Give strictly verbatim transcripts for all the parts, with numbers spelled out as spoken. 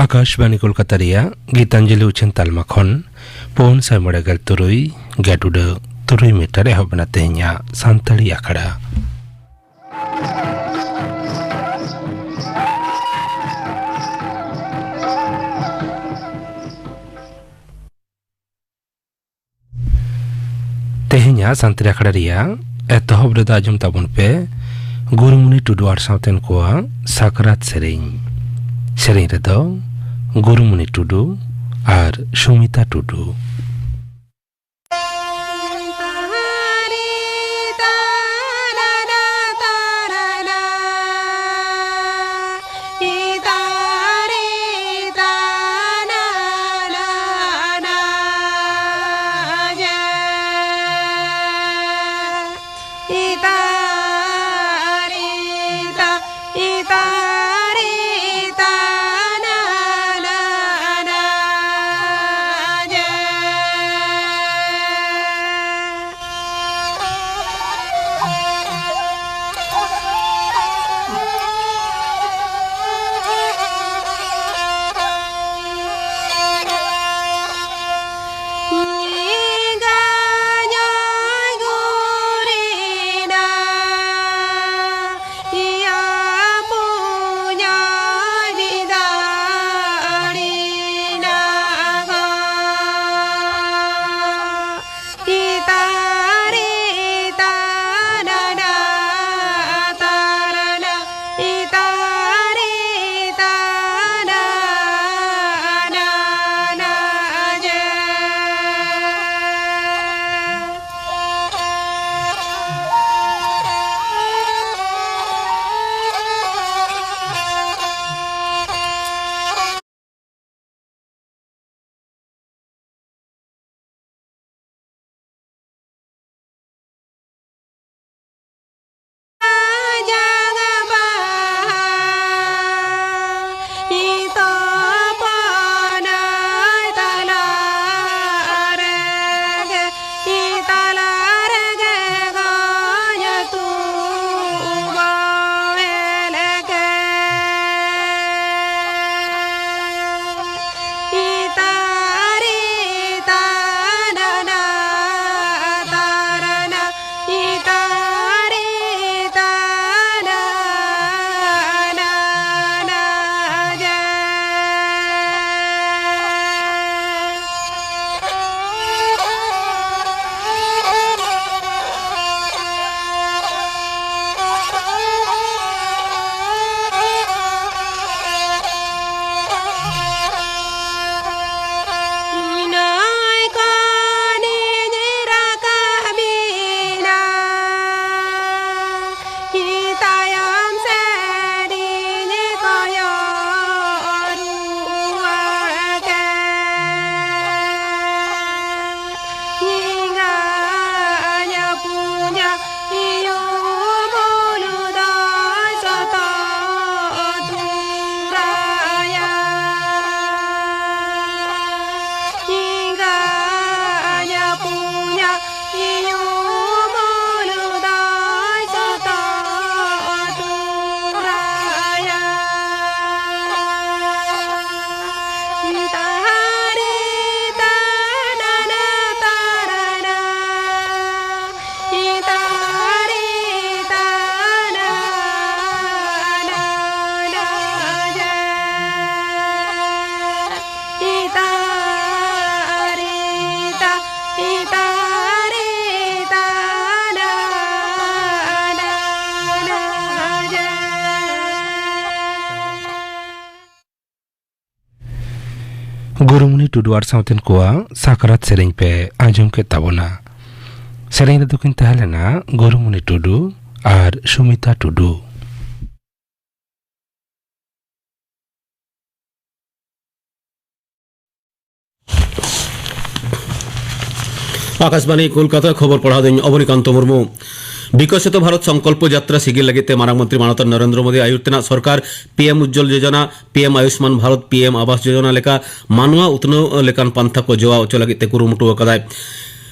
ᱟᱠᱟᱥᱵᱟᱬᱤ ᱠᱳᱞᱠᱟᱛᱟ ᱨᱮᱭᱟᱜ ᱜᱤᱛᱟᱧᱡᱚᱞᱤ ᱩᱪᱷᱟᱹᱱ ᱛᱟᱞᱢᱟ ᱠᱷᱚᱱ ᱯᱩᱱ ᱥᱟᱭ ᱢᱚᱬᱮ ᱜᱮᱞ ᱛᱩᱨᱩᱭ ᱜᱮᱴ ᱩᱰᱟᱹᱜ ᱛᱩᱨᱩᱭ ᱢᱤᱴᱟᱨ ᱮᱦᱚᱵ ᱮᱱᱟ ᱛᱮᱦᱮᱧᱟᱜ ᱥᱟᱱᱛᱟᱲᱤ ᱟᱠᱷᱲᱟ᱾ ᱛᱮᱦᱮᱧᱟᱜ ᱥᱟᱱᱛᱟᱲᱤ ᱟᱠᱷᱲᱟ ᱨᱮᱭᱟᱜ ᱮᱛᱚᱦᱚᱵ ᱨᱮᱫᱚ ᱟᱸᱡᱚᱢ ᱛᱟᱵᱚᱱ ᱯᱮ ᱜᱩᱨᱩᱢᱩᱱᱤ ᱴᱩᱰᱩ ᱟᱨ ᱥᱟᱶᱛᱮᱱ ᱠᱚᱣᱟᱜ ᱥᱟᱠᱨᱟᱛ ᱥᱮᱨᱮᱧ᱾ ᱥᱮᱨᱮᱧ ᱨᱮᱫᱚ ᱜᱩᱨᱩᱢᱩᱱᱤ ᱴᱩᱰᱩ ᱟᱨ ᱥᱩᱢᱤᱛᱟ ᱴᱩᱰᱩ᱾ ᱴᱩᱰᱩ ᱟᱨ ᱥᱟᱶᱛᱮᱱ ᱠᱚᱣᱟᱜ ᱥᱟᱠᱨᱟᱛ ᱥᱮᱨᱮᱧ ᱯᱮ ᱟᱸᱡᱚᱢ ᱠᱮᱫ ᱛᱟᱵᱚᱱᱟ᱾ ᱥᱮᱨᱮᱧ ᱨᱮᱫᱚ ᱠᱤᱱ ᱛᱟᱦᱮᱸ ᱞᱮᱱᱟ ᱜᱩᱨᱩᱢᱩᱱᱤ ᱴᱩᱰᱩ ᱟᱨ ᱥᱩᱢᱤᱛᱟ ᱴᱩᱰᱩ᱾ ᱟᱠᱟᱥᱵᱟᱬᱤ ᱠᱳᱞᱠᱟᱛᱟ, ᱠᱷᱚᱵᱚᱨ ᱯᱟᱲᱦᱟᱣ ᱫᱚᱧ ᱚᱵᱚᱱᱤᱠᱟᱱᱛᱚ ᱢᱩᱨᱢᱩ᱾ ᱵᱤᱠᱚᱥᱤᱛᱚ ᱵᱷᱟᱨᱚᱛ ᱥᱚᱝᱠᱚᱞᱯᱚ ᱡᱟᱛᱨᱟ ᱥᱤᱜᱤᱞ ᱞᱟᱹᱜᱤᱫ ᱛᱮ ᱢᱟᱨᱟᱝ ᱢᱚᱱᱛᱨᱤ ᱢᱟᱱᱚᱛᱟᱱ ᱱᱚᱨᱮᱱᱫᱨᱚ ᱢᱳᱫᱤ ᱟᱭᱩᱨ ᱛᱮᱱᱟᱜ ᱥᱚᱨᱠᱟᱨ ᱯᱤ ᱮᱢ ᱩᱡᱡᱚᱞ ᱡᱳᱡᱚᱱᱟ, ᱯᱤ ᱮᱢ ᱟᱵᱟᱥ ᱡᱳᱡᱚᱱᱟ ᱞᱮᱠᱟ ᱢᱟᱱᱣᱟ ᱩᱛᱱᱟᱹᱣ ᱞᱮᱠᱟᱱ ᱯᱟᱱᱛᱷᱟ ᱠᱚ ᱡᱚᱣᱟᱣ ᱦᱚᱪᱚ ᱞᱟᱹᱜᱤᱫ ᱛᱮ ᱠᱩᱨᱩᱢᱩᱴᱩ ᱟᱠᱟᱫᱟᱭ᱾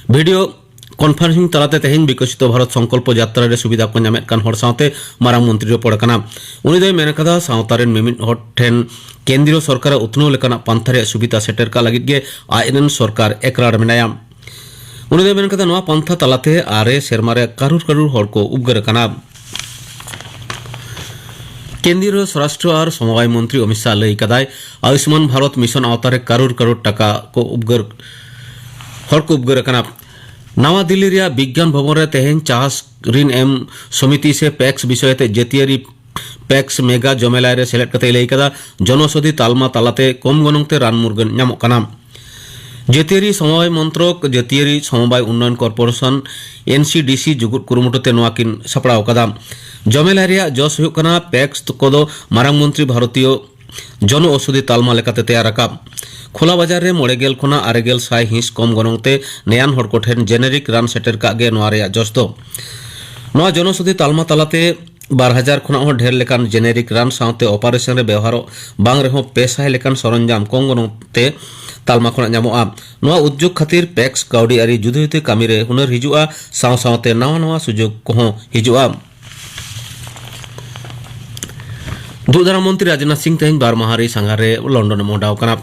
ᱵᱷᱤᱰᱤᱭᱳ ᱠᱚᱱᱯᱷᱟᱨᱮᱱᱥᱤᱝ ᱛᱟᱞᱟᱛᱮ ᱛᱮᱦᱮᱧ ᱵᱤᱠᱚᱥᱤᱛᱚ ᱵᱷᱟᱨᱚᱛ ᱥᱚᱝᱠᱚᱞᱯᱚ ᱡᱟᱛᱨᱟ ᱨᱮ ᱥᱩᱵᱤᱫᱷᱟ ᱠᱚ ᱧᱟᱢᱮᱫ ᱠᱟᱱ ᱦᱚᱲ ᱥᱟᱶᱛᱮ ᱢᱟᱨᱟᱝ ᱢᱚᱱᱛᱨᱤ ᱨᱚᱯᱚᱲ ᱠᱟᱱᱟ᱾ ᱩᱱᱤ ᱫᱚᱭ ᱢᱮᱱ ᱠᱟᱫᱟ, ᱥᱟᱶᱛᱟ ᱨᱮᱱ ᱢᱤᱢᱤᱫ ᱦᱚᱲ ᱴᱷᱮᱱ ᱠᱮᱱᱫᱨᱤᱭᱚ ᱥᱚᱨᱠᱟᱨᱟᱜ ᱩᱛᱱᱟᱹᱣ ᱞᱮᱠᱟᱱᱟᱜ ᱯᱟᱱᱛᱷᱟ ᱨᱮᱭᱟᱜ ᱥᱩᱵᱤᱫᱷᱟ ᱥᱮᱴᱮᱨ ᱠᱟᱜ ᱞᱟᱹᱜᱤᱫ ᱜᱮ ᱟᱡ ᱨᱮᱱ ᱥᱚᱨᱠᱟᱨ ᱮᱠᱨᱟᱲ ᱢᱮᱱᱟᱭᱟ᱾ ᱩᱱᱤ ᱫᱚᱭ ᱢᱮᱱ ᱠᱟᱫᱟ, ᱱᱚᱣᱟ ᱯᱟᱱᱛᱷᱟ ᱛᱟᱞᱟᱛᱮ ᱟᱨᱮ ᱥᱮᱨᱢᱟ ᱨᱮ ᱠᱟᱨᱩᱲ ᱠᱟᱨᱩᱲ ᱦᱚᱲ ᱠᱚ ᱩᱯᱜᱟᱹᱨ ᱟᱠᱟᱱᱟ᱾ ᱠᱮᱱᱫᱨᱤᱭᱚ ᱥᱚᱨᱟᱥᱴᱨᱚ ᱟᱨ ᱥᱚᱢᱚᱵᱟᱭ ᱢᱚᱱᱛᱨᱤ ᱚᱢᱤᱛ ᱥᱟᱦ ᱞᱟᱹᱭ ᱠᱟᱫᱟᱭ, ᱟᱭᱩᱥᱢᱟᱱ ᱵᱷᱟᱨᱚᱛ ᱢᱤᱥᱚᱱ ᱟᱣᱛᱟ ᱨᱮ ᱠᱟᱨᱩᱲ ᱠᱟᱨᱩᱲ ᱴᱟᱠᱟ ᱠᱚ ᱩᱯᱜᱟᱹᱨ, ᱦᱚᱲ ᱠᱚ ᱩᱯᱜᱟᱹᱨ ᱟᱠᱟᱱᱟ᱾ ᱱᱟᱣᱟ ᱫᱤᱞᱞᱤ ᱨᱮᱭᱟᱜ ᱵᱤᱜᱽᱜᱟᱱ ᱵᱷᱚᱵᱚᱱ ᱨᱮ ᱛᱮᱦᱮᱧ ᱪᱟᱥ ᱨᱤᱱ ᱮᱢ ᱥᱚᱢᱤᱛᱤ ᱥᱮ ᱯᱮᱠᱥ ᱵᱤᱥᱚᱭ ᱛᱮ ᱡᱟᱹᱛᱤᱭᱟᱹᱨᱤ ᱯᱮᱠᱥ ᱢᱮᱜᱟ ᱡᱚᱢᱮᱞᱟᱭ ᱨᱮ ᱥᱮᱞᱮᱫ ᱠᱟᱛᱮᱭ ᱞᱟᱹᱭ ᱠᱟᱫᱟ, ᱡᱚᱱᱚᱥᱳᱫᱷᱤ ᱛᱟᱞᱢᱟ ᱛᱟᱞᱟᱛᱮ ᱠᱚᱢ ᱜᱚᱱᱚᱝ ᱛᱮ ᱨᱟᱱ ᱢᱩᱨᱜᱟᱹᱱ ᱧᱟᱢᱚᱜ ᱠᱟᱱᱟ᱾ ᱡᱟᱹᱛᱤᱭᱟᱹᱨᱤ ᱥᱚᱢᱚᱵᱟᱭ ᱢᱚᱱᱛᱨᱚᱠ, ᱡᱟᱹᱛᱤᱭᱟᱹᱨᱤ ᱥᱚᱢᱚᱵᱟᱭ ᱩᱱᱱᱚᱭᱚᱱ ᱠᱚᱨᱯᱳᱨᱮᱥᱚᱱ, ᱮᱱ ᱥᱤ ᱰᱤ ᱥᱤ ᱡᱩᱜᱩᱫ ᱠᱩᱨᱩᱢᱩᱴᱩ ᱛᱮ ᱱᱚᱣᱟ ᱠᱤᱱ ᱥᱟᱯᱲᱟᱣ ᱟᱠᱟᱫᱟ᱾ ᱡᱚᱢᱮᱞᱟᱭ ᱨᱮᱭᱟᱜ ᱡᱚᱥ ᱦᱩᱭᱩᱜ ᱠᱟᱱᱟ, ᱯᱮᱠᱥ ᱠᱚᱫᱚ ᱢᱟᱨᱟᱝ ᱢᱚᱱᱛᱨᱤ ᱵᱷᱟᱨᱚᱛᱤᱭᱚ ᱡᱚᱱ ᱳᱣᱥᱚᱫᱷᱤ ᱛᱟᱞᱢᱟ ᱞᱮᱠᱟᱛᱮ ᱛᱮᱭᱟᱨ ᱟᱠᱟᱫ᱾ ᱠᱷᱳᱞᱟ ᱵᱟᱡᱟᱨ ᱨᱮ ᱢᱚᱬᱮ ᱜᱮᱞ ᱠᱷᱚᱱᱟᱜ ᱟᱨᱮ ᱜᱮᱞ ᱥᱟᱭ ᱦᱤᱸᱥ ᱠᱚᱢ ᱜᱚᱱᱚᱝ ᱛᱮ ᱱᱮᱭᱟᱱ ᱦᱚᱲ ᱠᱚ ᱴᱷᱮᱱ ᱡᱮᱱᱮᱨᱤᱠ ᱨᱟᱱ ᱥᱮᱴᱮᱨ ᱠᱟᱜ ᱜᱮ ᱱᱚᱣᱟ ᱨᱮᱭᱟᱜ ᱡᱚᱥ ᱫᱚ᱾ ᱱᱚᱣᱟ ᱡᱚᱱ ᱳᱣᱥᱚᱫᱷᱤ ᱛᱟᱞᱢᱟ ᱛᱟᱞᱟᱛᱮ ᱵᱟᱨ ᱦᱟᱡᱟᱨ ᱠᱷᱚᱱᱟᱜ ᱦᱚᱸ ᱰᱷᱮᱨ ᱞᱮᱠᱟᱱ ᱡᱮᱱᱮᱨᱤᱠ ᱨᱟᱱ ᱥᱟᱶᱛᱮ ᱚᱯᱟᱨᱮᱥᱚᱱ ᱨᱮ ᱵᱮᱣᱦᱟᱨᱚᱜ ᱵᱟᱝ ᱨᱮᱦᱚᱸ ᱯᱮ ᱥᱟᱭ ᱞᱮᱠᱟᱱ ᱥᱚᱨᱚᱧᱡᱟᱢ ᱠᱚᱢ ᱜᱚᱱᱚᱝ ᱛᱮ ᱛᱟᱞᱢᱟ ᱠᱷᱚᱱᱟᱜ ᱧᱟᱢᱚᱜᱼᱟ᱾ ᱱᱚᱣᱟ ᱩᱫᱽᱡᱳᱜᱽ ᱠᱷᱟᱹᱛᱤᱨ ᱯᱮᱠᱥ ᱠᱟᱹᱣᱰᱤ ᱟᱹᱨᱤ ᱡᱩᱫᱟᱹ ᱡᱩᱫᱟᱹ ᱠᱟᱹᱢᱤ ᱨᱮ ᱦᱩᱱᱟᱹᱨ ᱦᱤᱡᱩᱜᱼᱟ, ᱥᱟᱶ ᱥᱟᱶᱛᱮ ᱱᱟᱣᱟ ᱱᱟᱣᱟ ᱥᱩᱡᱳᱜᱽ ᱠᱚᱦᱚᱸ ᱦᱤᱡᱩᱜᱼᱟ᱾ ᱫᱩᱜ ᱫᱟᱨᱟᱢ ᱢᱚᱱᱛᱨᱤ ᱨᱟᱡᱽᱱᱟᱛᱷ ᱥᱤᱝ ᱛᱮᱦᱮᱧ ᱵᱟᱨ ᱢᱟᱦᱟ ᱨᱮ ᱥᱟᱸᱜᱷᱟᱨ ᱨᱮ ᱞᱚᱱᱰᱚᱱ ᱮ ᱢᱚᱦᱰᱟᱣ ᱠᱟᱱᱟ᱾